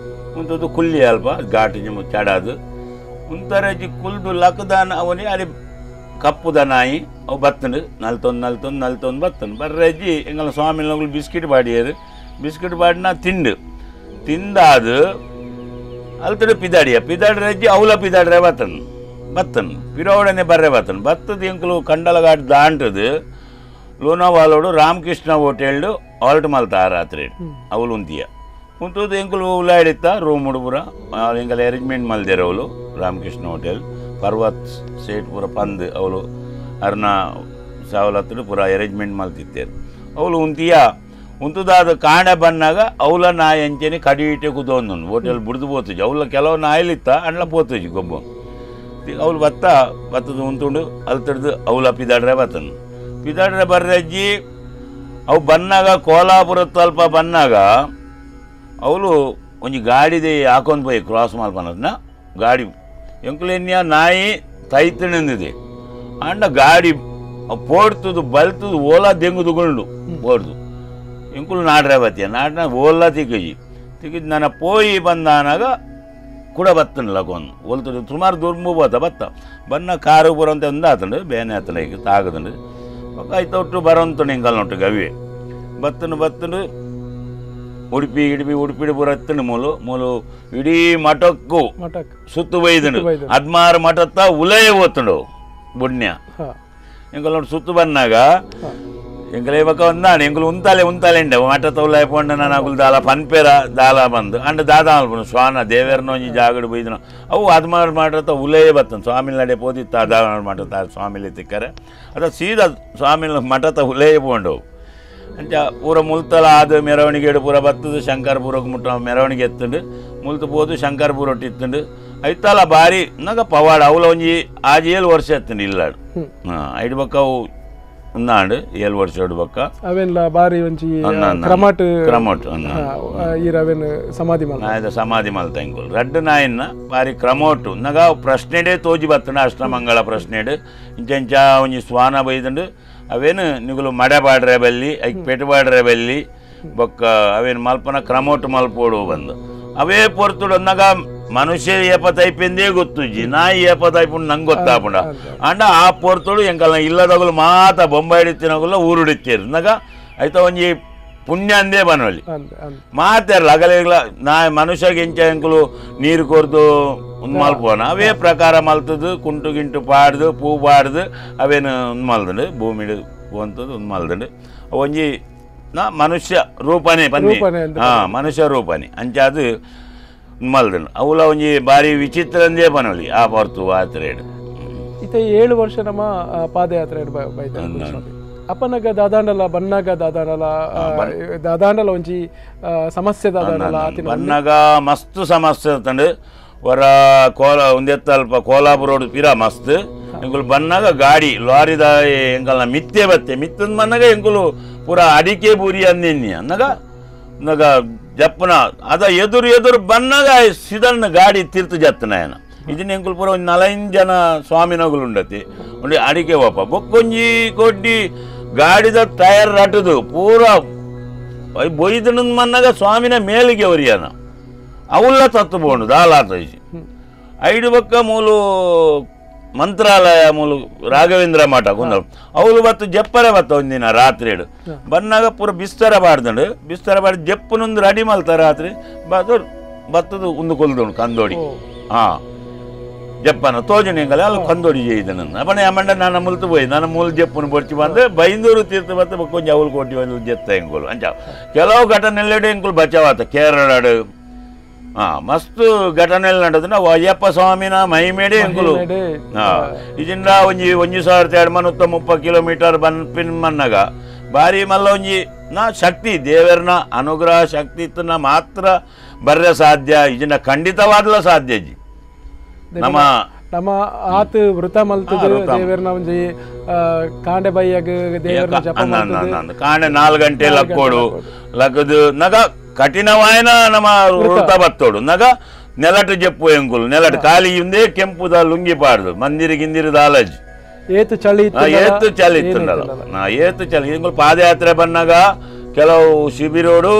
ಉಂತದ್ದು ಕುಲ್ಲಿ ಅಲ್ಪ ಘಾಟ್ ಚಡಾದು ಉಂತರಜಿ ಕುಲ್ದು ಲಕ್ಕದಾನ ಅವನಿ ಅಲ್ಲಿ ಕಪ್ಪುದ ನಾಯಿ ಅವು ಬತ್ತಂಡು ನಲ್ತೊಂದು ನಲ್ತೊಂದು ನಲ್ತೊಂದು ಬತ್ತಂಡು ಬರ್ರಜ್ಜಿ ಎಂಗಲ ಸ್ವಾಮಿನಗಳು ಬಿಸ್ಕಿಟ್ ಬಾಡಿಯರು. ಬಿಸ್ಕಿಟ್ ಬಾಡಿನ ತಿಂಡು ತಿಂದಾದು ಅಲ್ತಡು ಪಿದಾಡಿಯ ಪಿದಾಡ್ರಜ್ಜಿ ಅವಲ ಪಿದಾಡ್ರೆ ಬತ್ತನ್ ಬತ್ತನ್ ಪಿರೋಡನೆ ಬರ್ರೆ ಬತ್ತನ್ ಬತ್ತದ ಎಂಕಲು ಕಂಡಲಘಾಟ್ ದಾಂಟದು ಲೋನಾವಾಲೋಡು ರಾಮಕೃಷ್ಣ ಹೋಟೆಲ್ಡು ಆಲ್ಟ್ ಮಲ್ತ ಆ ರಾತ್ರಿ ಅವಳು ಉಂತಿಯ ಉಂತದ್ದು ಎಂಕಲು ಉಲಾಡಿತ್ತ ರೂಮ್ ಉಡುಪುರ ಎಂಕಲ್ ಅರೇಂಜ್ಮೆಂಟ್ ಮಲ್ದೇರು ಅವಳು ರಾಮಕೃಷ್ಣ ಹೋಟೆಲ್ ಪರ್ವತ್ ಸೇಟ್ ಪೂರ ಪಂದ್ ಅವಳು ಅರ್ನ ಸವಲತ್ತು ಪೂರ ಅರೇಂಜ್ಮೆಂಟ್ ಮಲ್ತಿತ್ತೇರು ಅವಳು ಉಂತಿಯ ಉಂತುದಾದ ಕಾಣ ಬನ್ನಾಗ ಅವಲ ನಾಯಿ ಅಂಚೆನೆ ಕಡಿಯಿಟ್ಟೆ ಕುದೊಂದು ಹೋಟೆಲ್ ಬುಡ್ದು ಪೋತುಜಿ ಅವಳ ಕೆಲವು ನಾಯಿಲಿತ್ತ ಅಂಡ್ಲ ಪೋತುಜಿ ಗೊಬ್ಬ ಅವಳು ಬತ್ತ ಬತ್ತದ ಉಂತುಂಡು ಅಲ್ತಡ್ದು ಅವಲ ಪಿದಾಡ್ರೆ ಬತ್ತನು ಪಿದಾಡ್ರೆ ಬರ್ರಜ್ಜಿ ಅವು ಬನ್ನಾಗ ಕೋಲಾಪುರ ತಲ್ಪ ಬನ್ನಾಗ ಅವಳು ಒಂಜಿ ಗಾಡಿದೆ ಹಾಕೊಂಡು ಪೋಯಿ ಕ್ರಾಸ್ ಮಲ್ಪನದ್ನ ಗಾಡಿ ಎಂಕುಲೆನ್ಯ ನಾಯಿ ತೈತಣಂದಿದೆ ಅಂಡ ಗಾಡಿ ಪೋಡ್ತದು ಬಲ್ತದು ಓಲಾ ದೆಂಗುದುಗೊಂಡು ಪೋಡ್ದು ಎಂಕುಲು ನಾಡ್ರೆ ಬತ್ತಿಯ ನಾಡ್ನ ಓಲಾ ತಿಕ್ಕಜಿ ತಿಕ್ಕಿದ್ ನನ್ನ ಪೋಯಿ ಬಂದಾನಾಗ ಕೂಡ ಬತ್ತನ ಲಗೊಂದು ಒಲ್ತು ಸುಮಾರು ದುರ್ಮು ಬೋತ ಬತ್ತ ಬನ್ನ ಕಾರು ಬರೋಂತೆ ಒಂದು ಆತಂಡು ಬೇನೆ ಆತನ ಈಗ ತಾಗದಂಡು ಐತೊಟ್ಟು ಬರೋಂತು ನಿಂಗಲ್ ನೊಟ್ಟು ಗವಿ ಬತ್ತನು ಬತ್ತನು ಉಡುಪಿ ಇಡುಪಿ ಉಡುಪಿಡು ಪೂರ ಎತ್ತಂಡು ಮೂಲು ಮೂಲು ಇಡೀ ಮಠಕ್ಕೂ ಸುತ್ತು ಬೈದಂಡು 16 ಮಠತ್ತ ಉಲಯ ಓತಂಡು ಬುಣ್ಯ ಎಂಕಲ್ ನೋಡು ಸುತ್ತು ಬಂದಾಗ ಎಂಕಲ ಇವಾಗ ಒಂದಾಣೆ ಎಂಕಲು ಉಂತಾಲೆ ಉಂತಾಲೆ ಉಂಡೆ ಮಠತ್ತ ಉಲಯ ಪೋಂಡ ನಾನು ಅಗುಲು ದಾಲ ಪನ್ಪೇರ ದಾಲ ಬಂದು ಅಂಡ ದಾದ ಅಲ್ಪನು ಶ್ವಾನ ದೇವೇರ್ನ ಒಂಜಿ ಜಾಗಡು ಬೈದನು ಅವು 16 ಮಠತ್ತ ಉಲಯ ಬತ್ತನು ಸ್ವಾಮಿ ನಡೆ ಪೋದಿತ್ತ 16 ಮಠತ್ತ ಸ್ವಾಮಿಲಿ ತಿಕ್ಕರೆ ಅದ ಸೀದಾ ಸ್ವಾಮಿ ಮಠತ್ತ ಉಲಯ ಪೋಂಡವು ಅಂಚ ಪೂರ ಮುಲ್ತಲ ಆದ ಮೆರವಣಿಗೆ ಪೂರ ಬತ್ತದು ಶಂಕರಪುರಕ್ಕೆ ಮುಟ್ಟ ಮೆರವಣಿಗೆ ಎತ್ತುಂಡು ಮುಲ್ತು ಪೋದು ಶಂಕರಪುರ ಇತ್ತುಂಡು ಐತಲ ಬಾರಿ ನಗ ಪವಾಡ ಅವಲ ಒಂಜಿ ಆಜಿ 7 ವರ್ಷ ಎತ್ತುಂಡು ಇಲ್ಲಾಡು ಹಾಂ ಐಡು ಬಕ್ಕ ಅವು ಉನ್ನಾಂಡು 7 ವರ್ಷ ಎರಡು ಬಕ್ಕ ಅವೆಲ್ಲ ಬಾರಿ ಒಂಜಿ ಕ್ರಮಟ್ ಕ್ರಮಟ್ ಈರವೆನ್ ಸಮಾಧಿ ಮಲ್ತ ನಾಯದ ಸಮಾಧಿ ಮಲ್ತ ಇಂಗುಲ್ ರಡ್ಡು ನಾಯನ್ನ ಬಾರಿ ಕ್ರಮೋಟು ನಗ ಪ್ರಶ್ನೆಡೇ ತೋಜಿ ಬತ್ತಂಡು ಅಷ್ಟಮಂಗಳ ಪ್ರಶ್ನೆಡು ಇಂಚ ಒಂಜಿ ಸ್ವಾನ ಬೈದಂಡು ಅವೇನು ನಿಗುಲು ಮಡೆ ಪಾಡ್ರೆ ಬಲ್ಲಿ ಐಕ್ ಪೆಟ್ಟು ಪಾಡ್ರೆ ಬಲ್ಲಿ ಬೊಕ್ಕ ಅವೇನು ಮಲ್ಪನ ಕ್ರಮೋಟು ಮಲ್ಪೋಡು ಬಂದು ಅವೇ ಪೊರ್ತುಡು ಅಂದಾಗ ಮನುಷ್ಯ ಏಪತೈಪೆಂದೇ ಗೊತ್ತುಜ್ಜಿ ನಾಯಿ ಏಪತೈಪುಂಡು ನಂಗೆ ಗೊತ್ತಾಪುಂಡ ಅಂಡ ಆ ಪೊರ್ತುಡು ಎಂಕಲ್ನ ಇಲ್ಲದಗುಲು ಮಾತ ಬೊಂಬೈ ಹಿಡಿತಿನಗುಲ್ಲ ಊರುಡಿತ್ತೀರು ಅಂದಾಗ ಐತ ಒಂಜಿ ಪುಣ್ಯ ಅಂದೇ ಬನೋಲಿ ಮಾತಾರಲ್ಲ ಅಗಲಿಗ್ಲ ನಾ ಮನುಷ್ಯಗೆ ಇಂಚ ಎಂಕುಲು ನೀರು ಕೊರ್ದು ಒಂದು ಮಲ್ಪೋನ ಅವೇ ಪ್ರಕಾರ ಮಲ್ತದ್ದು ಕುಂಟು ಗಿಂಟು ಪಾಡ್ದು ಪೂ ಪಾಡ್ದು ಅವೇನು ಒಂದು ಮಲ್ದಂಡು ಭೂಮಿಡು ಒಂದು ಮಲ್ದಂಡು ಒಂಜಿ ನಾ ಮನುಷ್ಯ ರೂಪನೇ ಬನ್ನಿ ಹಾಂ ಮನುಷ್ಯ ರೂಪನೇ ಅಂಚಾದು ಮಲ್ದಂಡು ಅವಲ ಒಂಜಿ ಭಾರಿ ವಿಚಿತ್ರ ಅಂದೇ ಬನೋಲಿ ಆ ಹೊರ್ತು ಆತ್ರೇಡು ಇತ್ತ 7 ವರ್ಷ ನಮ್ಮ ಪಾದಯಾತ್ರೆ ಅಪ್ಪನಗ ದಾದಾಂಡಲ ಬನ್ನಾಗ ದಾದಾಂಡಲ ದಾದಾಂಡಲ ಒಂಜಿ ಸಮಸ್ಯೆ ದಾದಾಂಡಲ ಬನ್ನಾಗ ಮಸ್ತ್ ಸಮಸ್ಯೆ ತಂಡು ವರ ಕೋಲ ಒಂದೆತ್ತಲ್ಪ ಕೋಲಾಪುರ ರೋಡ್ ಪಿರ ಮಸ್ತ್ ಎಂಕುಲು ಬನ್ನಾಗ ಗಾಡಿ ಲಾರಿದ ಎಂಕಲ್ನ ಮಿತ್ತೆ ಬತ್ತೆ ಮಿತ್ತಂದು ಬನ್ನಾಗ ಎಂಕುಲು ಪೂರ ಅಡಿಕೆ ಬೂರಿ ಅಂದಿನ್ನಿ ಅಂದಾಗ ನಗ ಜಪ್ಪನ ಅದ ಎದುರು ಎದುರು ಬನ್ನಾಗ ಸಿದಣ್ಣ ಗಾಡಿ ತೀರ್ತು ಜತ್ತನ ಇದನ್ನ ಎಂಕುಲು ಪೂರ ಒಂದು 4 ಜನ ಸ್ವಾಮಿನಗುಲು ಉಂಡತಿ ಉಂಡು ಅಡಿಕೆ ಒಪ್ಪ ಬೊಕ್ಕೊಂಜಿ ಕೊಡ್ಡಿ ಗಾಡಿದ ಟೈರ್ ರಟದು ಪೂರ ಬೊಯ್ದನ ಮನ್ನಾಗ ಸ್ವಾಮಿನ ಮೇಲಿಗೆ ಒರಿಯನ ಅವುಲ್ಲ ತತ್ತು ಬೋಂಡು ದಾಲಾತ ಐಡು ಬಕ್ಕ ಮೂಲು ಮಂತ್ರಾಲಯ ಮೂಲು ರಾಘವೇಂದ್ರ ಮಠ ಕುಂದ ಅವಳು ಬತ್ತು ಜಪ್ಪರೆ ಬತ್ತ ಒಂದಿನ ರಾತ್ರಿ ಬನ್ನಾಗ ಪೂರ ಬಿಸ್ತರ ಬಾಡ್ದಂಡು ಬಿಸ್ತರ ಬಾಡಿ ಜಪ್ಪನೊಂದು ರೆಡಿ ಮಲ್ತ ರಾತ್ರಿ ಬತ್ತು ಬತ್ತದು ಒಂದು ಕೊಲ್ದುಂಡು ಕಂದೋಡಿ ಹಾಂ ಜಪ್ಪನ ತೋಜನ ಎಂಗಲ ಅಲ್ಲಿ ಕಂದೋಡಿ ചെയ്തನ ಅಪ್ಪಣೆ ಅಮ್ಮಂಡ ನಾನು ಮುಲ್ತು ಪೋಯಿ ನಾನು ಮೂಲು ಜಪ್ಪನ ಬೊಡ್ಚಿ ಬಂದು ಬೈಂದೂರು ತೀರ್ಥ ಬತ್ತ ಕೊಂಚ ಅವಳು ಕೊಟ್ಟಿ ಒಂದು ಜತ್ತ ಎಂಕುಲು ಅಂಚ ಕೆಲವು ಘಟನೆಲ್ಲೆಡೆ ಎಂಕುಲು ಬಚಾವಾತ ಕೇರಳಡು ಹಾಂ ಮಸ್ತ್ ಘಟನೆಯಲ್ಲಿ ನಡೆದ ಅಯ್ಯಪ್ಪ ಸ್ವಾಮಿನ ಮೈಮೇಡೆ ಎಂಕುಲು ಹಾಂ ಇದರಿಂದ ಒಂಜಿ 1230 ಕಿಲೋಮೀಟರ್ ಬನ್ಪಿನ್ ಮನ್ನಾಗ ಭಾರಿ ಮಲ್ಲ ಒಂಜಿ ನಾ ಶಕ್ತಿ ದೇವರನ ಅನುಗ್ರಹ ಶಕ್ತಿ ಇತ್ತನ್ನ ಮಾತ್ರ ಬರ್ರೆ ಸಾಧ್ಯ ಇದನ್ನ ಖಂಡಿತವಾದಲ ಸಾಧ್ಯ ಜಿ ನಮ್ಮ ನಮ್ಮ ಆತ ವೃತ ಮಲ್ತದ ದೇವರನ ಒಂಜಿ ಕಾಂಡೆ ಬೈಯಾಗ ದೇವರನ ಜಪ ಮಲ್ತದ ಕಾಂಡೆ 4 ಗಂಟೆ ಲಕ್ಕೋಡು ಲಕ್ಕದು ನಗ ಕಠಿಣವಾಯನ ನಮ್ಮ ವೃತ ಬತ್ತೋಡು ನಗ ನೆಲಟು ಜಪ್ಪು ಎಂಕುಲು ನೆಲಟು ಖಾಲಿ ಇಂದೇ ಕೆಂಪುದ ಲುಂಗಿ ಪಾಡ್ದು ಮಂದಿರ ಗಿಂದಿರ ದಾಲಜ್ ಏತು ಚಳಿ ಏತು ಚಳಿ ಇತ್ತುಂಡಲ್ಲ ಏತು ಚಳಿ ಎಂಕುಲು ಪಾದಯಾತ್ರೆ ಬನ್ನಾಗ ಕೆಲವು ಶಿಬಿರೋಡು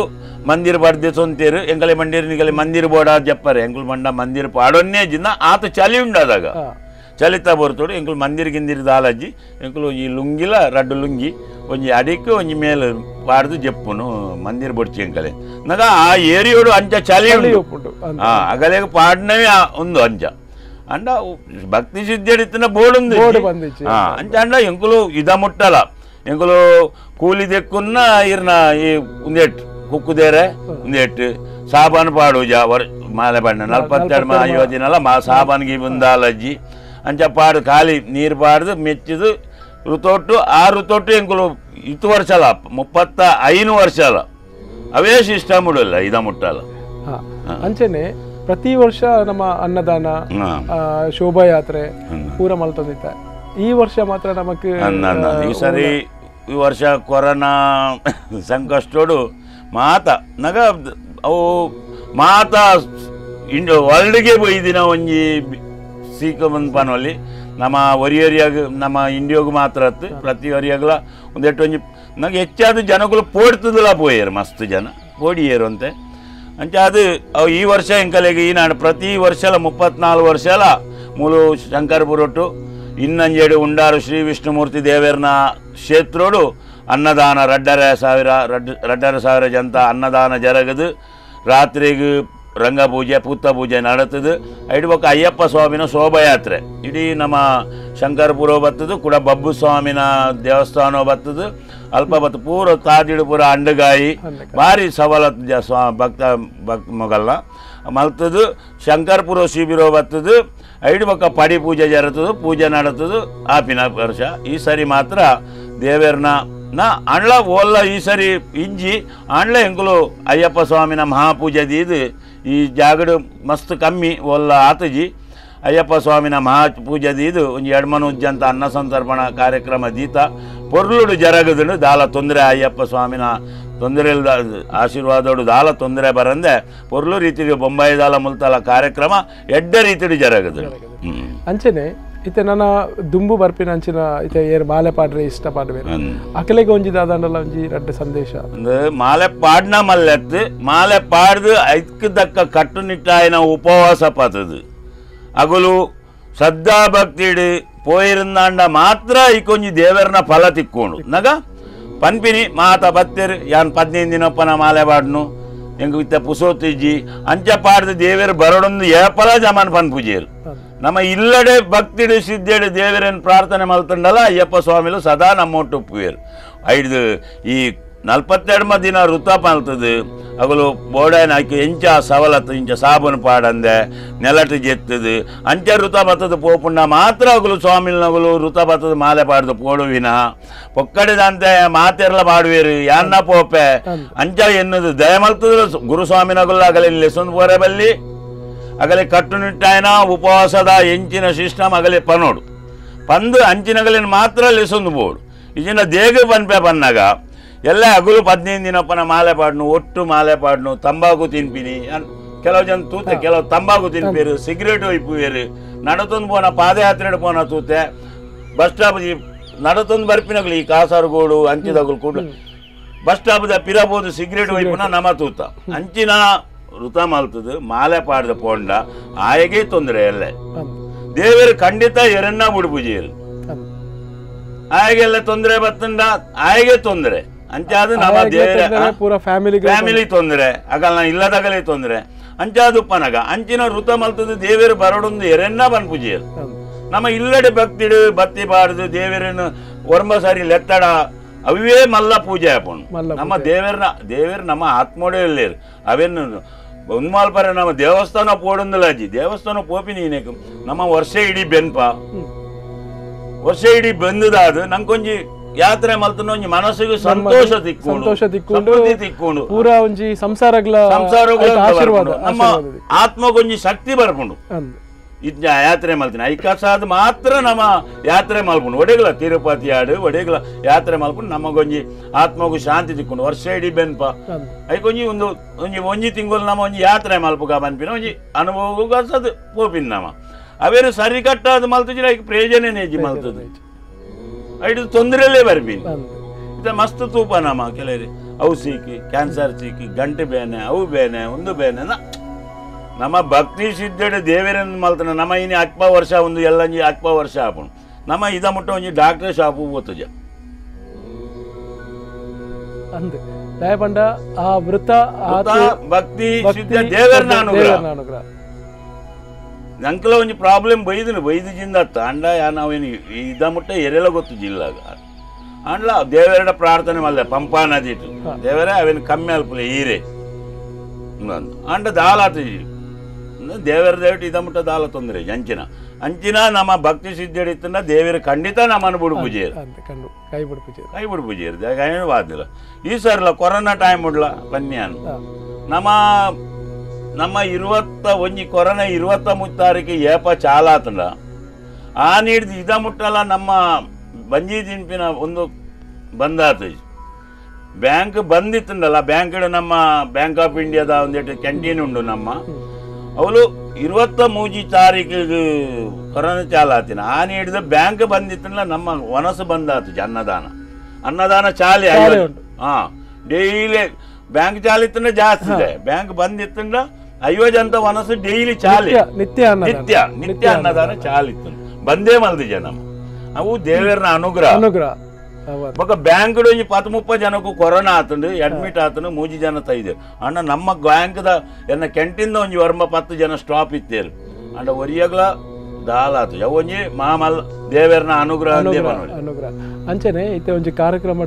ಮಂದಿರ ಪಡ್ದೆ ಸೊಂತೇರು ಎಂಕಲೆ ಮಂದಿರ ನಿಗಲೆ ಮಂದಿರ ಬೋಡ ಜಪ್ಪರೆ ಎಂಕುಲು ಮಂಡ ಮಂದಿರ ಪಾಡೊನ್ನೇ ಜಿನ್ನ ಆತ ಚಳಿ ಉಂಡಾದಾಗ ಚಳಿತ ಬರ್ತೋಡು ಎಂಕುಲು ಮಂದಿರ ಗಿಂದಿರ ದಾಲಜ್ಜಿ ಎಂಕುಲು ಈ ಲುಂಗಿಲ ರಡ್ಡು ಲುಂಗಿ ಒಂಜಿ ಅಡಿಕ್ ಒಂಜಿ ಮೇಲೆ ಪಾಡ್ದು ಜಪ್ಪುನು ಮಂದಿರ ಬೊಡ್ಚಿ ಎಂಕಲೆ ನಗ ಆ ಏರಿಯೋಡು ಅಂಚ ಚಳಿ ಉಂಡು ಅಗಲೇಗ ಪಾಡ್ನವೇ ಒಂದು ಅಂಚ ಅಂಡ ಭಕ್ತಿ ಸಿದ್ಧಿ ಅಡಿತನ ಬೋಡುಂದು ಅಂಚ ಅಂಡ ಎಂಕುಲು ಇದ ಮುಟ್ಟಲ ಎಂಕುಲು ಕೂಲಿ ದೆಕ್ಕುನ್ನ ಇರ್ನ ಈ ಒಂದೆಟ್ಟು ಕುಕ್ಕುದೇರೆ ಒಂದೆಟ್ಟು ಸಾಬಾನು ಪಾಡು ಜಾ ವರ್ ಮಾಲೆ ಬಣ್ಣ 42 50 ದಿನಲ್ಲ ಮಾ ಸಾಬಾನ್ಗೆ ಬಂದಾಲಜ್ಜಿ ಅಂಚ ಪಾಡು ಖಾಲಿ ನೀರು ಪಾಡ್ದು ಮೆಚ್ಚಿದು ಋತೊಟ್ಟು ಆ ಋತೊಟ್ಟು ಎಂಕುಲು ಇತ್ತು ವರ್ಷ ಅಲ್ಲ 35 ವರ್ಷ ಅಲ್ಲ ಅವೇ ಸಿಸ್ಟಮ್ ಉಡಲ್ಲ ಇದ ಮುಟ್ಟಲ್ಲ. ಅಂಚೆನೆ ಪ್ರತಿ ವರ್ಷ ನಮ್ಮ ಅನ್ನದಾನ ಶೋಭಾಯಾತ್ರೆ ಪೂರ ಮಲ್ತೊಂದಿತ್ತ. ಈ ವರ್ಷ ಮಾತ್ರ ನಮಕ್ ಈ ಸರಿ ಈ ವರ್ಷ ಕೊರೋನಾ ಸಂಕಷ್ಟೋಡು ಮಾತ ನಗ ಅವು ಮಾತ ಇಂಡ ವರ್ಲ್ಡ್ಗೆ ಬೈದಿನ ಒಂಜಿ ಸೀಕ ಬಂದು ನಮ್ಮ ಒರಿಯರಿಯಾಗ ನಮ್ಮ ಇಂಡಿಯಾಗ ಮಾತ್ರ ಅತ್ತು ಪ್ರತಿ ಒರಿಯಾಗಲ ಒಂದೆಟ್ಟು ಒಂಜಿ ನಂಗೆ ಹೆಚ್ಚಾದ ಜನಗಳು ಪೋಡ್ತದಲ್ಲ ಪೋಯರು ಮಸ್ತ್ ಜನ ಪೋಡಿಯರು ಅಂತೆ. ಅಂಚ ಅದು ಅವು ಈ ವರ್ಷ ಎಂಕಲೆಗೆ ಈನಾಡು ಪ್ರತಿ ವರ್ಷಲ 34 ವರ್ಷಲ ಮೂಲು ಶಂಕರಪುರೊಟ್ಟು ಇನ್ನಂಜೇಡು ಉಂಡಾರು ಶ್ರೀ ವಿಷ್ಣುಮೂರ್ತಿ ದೇವರನ ಕ್ಷೇತ್ರೋಡು ಅನ್ನದಾನ 2,500 ಜಂತ ಅನ್ನದಾನ ಜರಗದು. ರಾತ್ರಿಗೆ ರಂಗಪೂಜೆ ಪೂತ ಪೂಜೆ ನಡತದು. ಐಡ್ಬೊಕ್ಕ ಅಯ್ಯಪ್ಪ ಸ್ವಾಮಿನ ಶೋಭಾಯಾತ್ರೆ ಇಡೀ ನಮ್ಮ ಶಂಕರಪುರ ಬರ್ತದೆ, ಕೂಡ ಬಬ್ಬು ಸ್ವಾಮಿನ ದೇವಸ್ಥಾನ ಬರ್ತದೆ. ಅಲ್ಪ ಬತ್ತು ಪೂರ ತಾದಿಡು ಪೂರ ಅಂಡಗಾಯಿ ಭಾರಿ ಸವಲತ್ತು ಸ್ವಾ ಭಕ್ತ ಭಕ್ತ ಮೊಗಲ್ಲ ಮಲ್ತದು. ಶಂಕರಪುರ ಶಿಬಿರ ಬರ್ತದೆ. ಐಡ್ಬೊಕ್ಕ ಪಡಿ ಪೂಜೆ ಜರುತ್ತದೆ, ಪೂಜೆ ನಡತದು ಆಪಿನ ವರ್ಷ. ಈ ಸರಿ ಮಾತ್ರ ದೇವೇರ್ನ ನಾ ಅಣ್ಲ ಓಲ್ಲ ಈ ಸರಿ ಇಜ್ಜಿ ಅಣ್ಲ ಎಂಕುಲು ಅಯ್ಯಪ್ಪ ಸ್ವಾಮಿನ ಮಹಾಪೂಜೆ ದೀದು ಈ ಜಾಗಡು ಮಸ್ತ್ ಕಮ್ಮಿ ಓಲ್ಲ ಆತಜಿ ಅಯ್ಯಪ್ಪ ಸ್ವಾಮಿನ ಮಹಾಪೂಜೆ ದೀದು ಒಂಜಿ ಎಡ್ಮನುಜ್ಜಂತ ಅನ್ನ ಸಂತರ್ಪಣ ಕಾರ್ಯಕ್ರಮ ದೀತ ಪೊರ್ಲುಡು ಜರಗದನು ದಾಲ ತೊಂದರೆ ಅಯ್ಯಪ್ಪ ಸ್ವಾಮಿನ ತೊಂದರೆ ಆಶೀರ್ವಾದೋಡು ದಾಲ ತೊಂದರೆ ಬರಂದೆ ಪೊರ್ಲು ರೀತಿಗೆ ಬೊಂಬಾಯಿ ದಾಲ ಮುಲ್ತಾಲ ಕಾರ್ಯಕ್ರಮ ಎಡ್ಡ ರೀತಿಡು ಜರಗದು. ಅಂಚನೆ ಇತ್ತೆ ನನ್ನ ದುಂಬು ಬರ್ಪಿನ ಅಂಚಿನ ಇತ್ತೆ ಏರ್ ಮಾಲೆ ಪಾಡ್ರೆ ಇಷ್ಟ ಪಾಡ್ಬೇರು ಅಕಲೆಗೆ ಒಂಜಿ ದಾದಾಂಡಲ ಒಂಜಿ ರಡ್ಡ ಸಂದೇಶ ಮಾಲೆ ಪಾಡ್ನ ಮಲ್ಲೆತ್ತು ಮಾಲೆ ಪಾಡ್ದು ಐಕ್ ದಕ್ಕ ಕಟ್ಟುನಿಟ್ಟಾಯಿನ ಉಪವಾಸ ಪಾತದು ಅಗುಲು ಶ್ರದ್ಧಾ ಭಕ್ತಿಡು ಪೋಯಿರುಂದಾಂಡ ಮಾತ್ರ ಇಕೊಂಜಿ ದೇವರನ ಫಲ ತಿಕ್ಕೊಂಡು ನಗ ಪನ್ಪಿನಿ ಮಾತ ಬತ್ತೇರು ಯಾನ್ 15 ದಿನಪ್ಪನ ಮಾಲೆ ಪಾಡ್ನು ಎಂಕು ಇತ್ತ ಪುಸೋತಿಜ್ಜಿ ಅಂಚ ಪಾಡ್ದು ದೇವರು ಬರಡೊಂದು ಏಪಲ ಜಮಾನ್ ಪನ್ಪುಜೇರು. ನಮ್ಮ ಇಲ್ಲಡೆ ಭಕ್ತಿಡು ಸಿದ್ಧೇಡು ದೇವರನ್ನು ಪ್ರಾರ್ಥನೆ ಮಲ್ತಂಡಲ್ಲ ಅಯ್ಯಪ್ಪ ಸ್ವಾಮಿಲು ಸದಾ ನಮ್ಮೊಟ್ಟುಪ್ಪುವೇರು. ಐದು ಈ 42 ದಿನ ವೃತ ಮಲ್ತದು ಅಗಲು ಬೋಡಾಯನ ಹಾಕಿ ಎಂಚ ಸವಲತ್ತು ಇಂಚ ಸಾಬೂನು ಪಾಡಂದೆ ನೆಲಟು ಜೆತ್ತದು ಅಂಚ ವೃತ ಬತ್ತದ ಪೋಪುಂಡ ಮಾತ್ರ ಅಗಲು ಸ್ವಾಮಿಲ್ನಗಲು ವೃತ ಬತ್ತದ ಮಾಲೆ ಪಾಡ್ದು ಪೋಡುವಿನ ಪೊಕ್ಕಡಿದಂತೆ ಮಾತೆರ್ಲ ಪಾಡುವೇರು ಯಾನ್ನ ಪೋಪೆ ಅಂಚ ಎನ್ನುದು ದಯಮಲ್ತದ ಗುರುಸ್ವಾಮಿನಗುಲ್ಲ ಅಗಲಿ ಲೆಸೊಂದು ಪೋರೆ ಬಲ್ಲಿ ಅಗಲಿ ಕಟ್ಟುನಿಟ್ಟಾಯನ ಉಪವಾಸದ ಎಂಚಿನ ಸಿಸ್ಟಮ್ ಅಗಲಿ ಪನೋಡು ಪಂದು ಅಂಚಿನಗಲಿನ ಮಾತ್ರ ಲೆಸೊಂದು ಬೋಡು ಇಜಿನ ದೇಗ ಪನ್ಪೆ ಪನ್ನಾಗ ಎಲ್ಲ ಅಗುಲು 15 ದಿನಪ್ಪನ ಮಾಲೆ ಪಾಡ್ನು ಒಟ್ಟು ಮಾಲೆ ಪಾಡ್ನು ತಂಬಾಕು ತಿನ್ಪಿನಿ ಕೆಲವು ಜನ ತೂತೆ ಕೆಲವು ತಂಬಾಕು ತಿನ್ಪೇರು ಸಿಗರೇಟ್ ಒಯ್ಪುವೇರು ನಡತೊಂದು ಪೋನ ಪಾದಯಾತ್ರೆ ಪೋನ ತೂತೆ ಬಸ್ ಸ್ಟಾಪ್ ನಡತೊಂದು ಬರ್ಪಿನಗಲು ಈ ಕಾಸರಗೋಡು ಅಂಚಿದಗುಲು ಕೂಡ ಬಸ್ ಸ್ಟಾಪ್ದ ಪಿರಬೋದು ಸಿಗರೇಟ್ ಒಯ್ಪುನ ನಮ ತೂತ ಅಂಚಿನ ವೃತ ಮಲ್ತದು ಮಾಲೆ ಪಾಡ್ದ ಪೋಂಡ ಆಯಗೆ ತೊಂದರೆ ಎಲ್ಲ ದೇವರು ಖಂಡಿತ ಎರನ್ನ ಬುಡುಪುಜೇರು ಆಯಗೆಲ್ಲ ತೊಂದರೆ ಬತ್ತಂಡ ಆಯಗೆ ತೊಂದರೆ ಅಂಚಾದು ನಮ್ಮ ದೇವರ ಪೂರ ಫ್ಯಾಮಿಲಿ ಫ್ಯಾಮಿಲಿ ತೊಂದರೆ ಅಗಲ್ಲ ಇಲ್ಲದಾಗಲೇ ತೊಂದರೆ ಅಂಚಾದು ಪನಗ ಅಂಚಿನ ವೃತ ಮಲ್ತದು ದೇವರು ಬರಡೊಂದು ಎರನ್ನ ಪನ್ಪುಜೇರು. ನಮ್ಮ ಇಲ್ಲಡೆ ಭಕ್ತಿಡು ಬತ್ತಿ ಪಾಡುದು ದೇವರನ್ನು ಒರ್ಮ ಸಾರಿ ಲೆತ್ತಡ ಅವೇ ಮಲ್ಲ ಪೂಜೆ ಆಪುಂಡು. ನಮ್ಮ ದೇವರನ್ನ ದೇವರು ನಮ್ಮ ಆತ್ಮೋಡೆ ಇಲ್ಲೇರು ಅವೇನು ಉನ್ಮಾಲ್ಪರ ನಮ್ಮ ದೇವಸ್ಥಾನ ಪೋಡೊಂದಿಲ್ಲ ಅಜ್ಜಿ ದೇವಸ್ಥಾನ ಪೋಪಿ ನೀನೇಕು ನಮ್ಮ ವರ್ಷ ಇಡೀ ಬೆನ್ಪ ವರ್ಷ ಇಡೀ ಬೆಂದದಾದು ನಂಗೊಂಜಿ ಯಾತ್ರೆ ಮಲ್ತನ ಒಂಜಿ ಮನಸ್ಸಿಗೆ ಸಂತೋಷ ತಿಕ್ಕೊಂಡು ಸಂತೋಷ ತಿಕ್ಕೊಂಡು ತಿಕ್ಕೊಂಡು ಪೂರಾ ಒಂಜಿ ಸಂಸಾರಗಳ ಸಂಸಾರಗಳ ನಮ್ಮ ಆತ್ಮಗೊಂಜಿ ಶಕ್ತಿ ಬರ್ಪುಂಡು ಇದ್ನ ಯಾತ್ರೆ ಮಲ್ತೀನಿ ಐಕಾಸಾದ ಮಾತ್ರ ನಮ್ಮ ಯಾತ್ರೆ ಮಲ್ಪುಂಡು ಒಡೆಗಲ ತಿರುಪತಿ ಆಡು ಒಡೆಗಲ ಯಾತ್ರೆ ಮಲ್ಪುಂಡು ನಮಗೊಂಜಿ ಆತ್ಮಗೂ ಶಾಂತಿ ತಿಕ್ಕೊಂಡು ವರ್ಷ ಇಡೀ ಬೆನ್ಪ ಐಕೊಂಜಿ ಒಂದು ಒಂಜಿ ಒಂಜಿ ತಿಂಗಳು ನಮ್ಮ ಒಂಜಿ ಯಾತ್ರೆ ಮಲ್ಪುಗ ಬನ್ಪಿನ ಒಂಜಿ ಅನುಭವ ಸದ್ ಪೋಪಿನ ನಮ್ಮ ಅವೇನು ಸರಿ ಕಟ್ಟಾದ ಮಲ್ತುಜಿನ ಐಕ್ ಪ್ರಯೋಜನ ನೇಜಿ ಮಲ್ತದ ಐದು ತೊಂದರೆಯಲ್ಲೇ ಬರ್ಪಿನಿ ಇದು ಮಸ್ತ್ ತೂಪ ನಮ್ಮ ಕೆಲವರು ಅವು ಸೀಕಿ ಕ್ಯಾನ್ಸರ್ ಸೀಕಿ ಗಂಟೆ ಬೇನೆ ಅವು ಬೇನೆ ಒಂದು ಬೇನೆ ನಮ್ಮ ಭಕ್ತಿ ಸಿದ್ಧಡು ದೇವರನ್ನು ಮಲ್ತನ ನಮ್ಮ ಇನ್ನು ಅಲ್ಪ ವರ್ಷ ಒಂದು ಎಲ್ಲಂಜಿ ಅಲ್ಪ ವರ್ಷ ಆಪುಂಡು ನಮ್ಮ ಇದ ಮುಟ್ಟ ಒಂಜಿ ಡಾಕ್ಟರ್ ಶಾಪು ಪೋತುಜ ಅಂದ್ ದಯಪಂಡ ಆ ವೃತ ಭಕ್ತಿ ಸಿದ್ಧ ದೇವರನ್ನ ಅನುಗ್ರಹ ನಂಕಲ ಒಂಜಿ ಪ್ರಾಬ್ಲಮ್ ಬೈದನು ಬೈದು ಜಿಂದತ್ತ ಅಂಡ ನಾವೇನು ಇದ ಮುಟ್ಟ ಎರೆಲ ಗೊತ್ತು ಜಿಲ್ಲಾಗ ಅಂಡ್ಲ ದೇವರಡ ಪ್ರಾರ್ಥನೆ ಮಲ್ಲೆ ಪಂಪಾ ನದಿ ದೇವರೇ ಅವೇನು ಕಮ್ಮಿ ಅಲ್ಪಲೆ ಈರೆ ಅಂಡ ದಾಲಾತ ದೇವರ ದೇವಟ ಇದ ಮುಟ್ಟ ದಾಲ ತೊಂದರೆ ಅಂಚಿನ ಅಂಚಿನ ನಮ್ಮ ಭಕ್ತಿ ಸಿದ್ಧಡಿತ್ತಂಡ ದೇವರ ಖಂಡಿತ ನಮ್ಮನ್ನು ಬುಡು ಪೂಜೆಯರು ಕೈ ಬುಡು ಪೂಜೆ ಕೈ ಬುಡು ಪೂಜೆಯರು ವಾದಿಲ್ಲ ಈ ಸರ್ಲ ಕೊರೋನಾ ಟೈಮ್ ಉಡ್ಲ ಪನ್ಯಾನ್ ನಮ್ಮ ನಮ್ಮ 21 ಕೊರೋನಾ 23 ತಾರೀಕು ಏಪ ಚಾಲಾತಂಡ ಆ ನೀಡ್ದು ಇದ ಮುಟ್ಟಲ್ಲ ನಮ್ಮ ಬಂಜಿ ತಿನ್ಪಿನ ಒಂದು ಬಂದಾತು ಬ್ಯಾಂಕ್ ಬಂದಿತ್ತಂಡಲ್ಲ ಬ್ಯಾಂಕ್ ನಮ್ಮ ಬ್ಯಾಂಕ್ ಆಫ್ ಇಂಡಿಯಾದ ಒಂದಿಟ್ಟು ಕ್ಯಾಂಟೀನ್ ಉಂಡು ನಮ್ಮ ಅವಳು 23 ತಾರೀಕಿಗೆ ಕೊರೋನಾ ಚಾಲಾತಿನ ಆ ನೀಡಿದ ಬ್ಯಾಂಕ್ ಬಂದಿತ್ತಂಡಲ್ಲ ನಮ್ಮ ವನಸು ಬಂದಾತು ಅನ್ನದಾನ ಅನ್ನದಾನ ಚಾಲೆ ಹಾಂ ಡೈಲಿ Bank ಚಾಲಿತ್ತಂಡ ಜಾಸ್ತಿ ಇದೆ ಬ್ಯಾಂಕ್ ಬಂದ್ ಇತ್ತಂಡ ಅಯ್ಯೋ ಜನತ ಮನಸ್ಸು ಡೈಲಿ ಚಾಲಿ ನಿತ್ಯ ನಿತ್ಯ ನಿತ್ಯ ಅನ್ನದಾನ ಚಾಲಿತ್ತು ಬಂದೇ ಮಲ್ದಿ ಜನ ಅವು ದೇವರನ ಅನುಗ್ರಹ ಅನುಗ್ರಹ ಬೊಕ ಬ್ಯಾಂಕ್ ಒಂಜಿ 10-30 ಜನಕ್ಕೂ ಕೊರೋನಾ ಆತಂಡು ಅಡ್ಮಿಟ್ ಆತನು 3 ಜನ ತೈದೆ ಅಣ್ಣ ನಮ್ಮ ಬ್ಯಾಂಕ್ದ ಎನ್ನ ಕೆಂಟಿಂದ ಒಂಜಿ ವರ್ಮ 10 ಜನ ಸ್ಟಾಪ್ ಇತ್ತೇರು ಅಂಡ ಒರಿಯಗ್ಲ ದಾಲಾತು ಯಾವ ಒಂಜಿ ಮಾಮಲ್ ದೇವರನ ಅನುಗ್ರಹ ಅನುಗ್ರಹ ಅಂಚನೆ ಇತ್ತೆ ಒಂಜಿ ಕಾರ್ಯಕ್ರಮ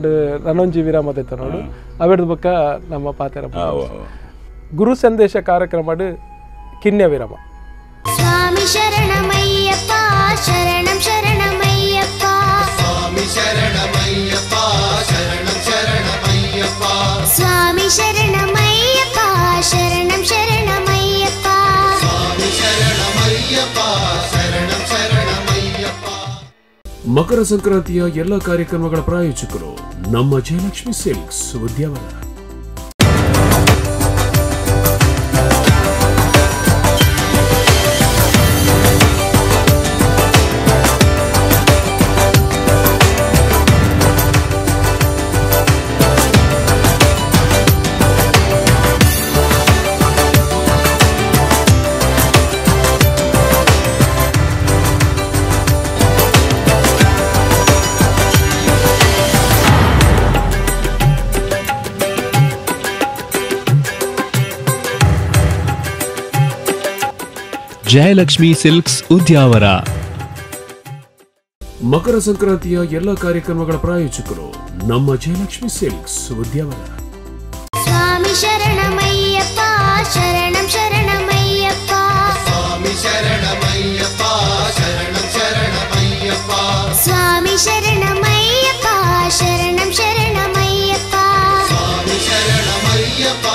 ನನೊಂಜಿ ವಿರಾಮ ದೆತ್ತ ನೋಡು ಅವೆಡ್ದ ಬೊಕ್ಕ ನಮ್ಮ ಪಾತೆರ ಗುರು ಸಂದೇಶ ಕಾರ್ಯಕ್ರಮ ಕಿನ್ಯ ವಿರಾಮ. ಸ್ವಾಮಿ ಶರಣಮಯ್ಯಪ್ಪ ಶರಣಂ ಶರಣಮಯ್ಯಪ್ಪ ಸ್ವಾಮಿ ಶರಣಮಯ್ಯಪ್ಪ ಶರಣಂ ಶರಣಮಯ್ಯಪ್ಪ ಸ್ವಾಮಿ ಶರಣಮಯ್ಯಪ್ಪ ಶರಣಂ ಶರಣಮಯ್ಯಪ್ಪ ಸ್ವಾಮಿ ಶರಣಮಯ್ಯಪ್ಪ ಶರಣಂ ಶರಣಮಯ್ಯಪ್ಪ. ಮಕರ ಸಂಕ್ರಾಂತಿಯ ಎಲ್ಲ ಕಾರ್ಯಕ್ರಮಗಳ ಪ್ರಾಯೋಜಕರು ನಮ್ಮ ಜಯಲಕ್ಷ್ಮಿ ಸಿಲ್ಕ್ಸ್ ಉದ್ಯಾವರ. ಜಯಲಕ್ಷ್ಮಿ ಸಿಲ್ಕ್ಸ್ ಉದ್ಯಾವರ. ಮಕರ ಸಂಕ್ರಾಂತಿಯ ಎಲ್ಲ ಕಾರ್ಯಕ್ರಮಗಳ ಪ್ರಾಯೋಜಕರು ನಮ್ಮ ಜಯಲಕ್ಷ್ಮಿ ಸಿಲ್ಕ್ಸ್ ಉದ್ಯಾವರ. ಸ್ವಾಮಿ ಶರಣಮಯ್ಯಪ್ಪ ಶರಣಂ ಶರಣಮಯ್ಯಪ್ಪ ಸ್ವಾಮಿ ಶರಣಮಯ್ಯಪ್ಪ ಶರಣಂ ಶರಣಮಯ್ಯಪ್ಪ ಸ್ವಾಮಿ ಶರಣಮಯ್ಯಪ್ಪ ಶರಣಂ ಶರಣಮಯ್ಯಪ್ಪ ಸ್ವಾಮಿ ಶರಣಮಯ್ಯಪ್ಪ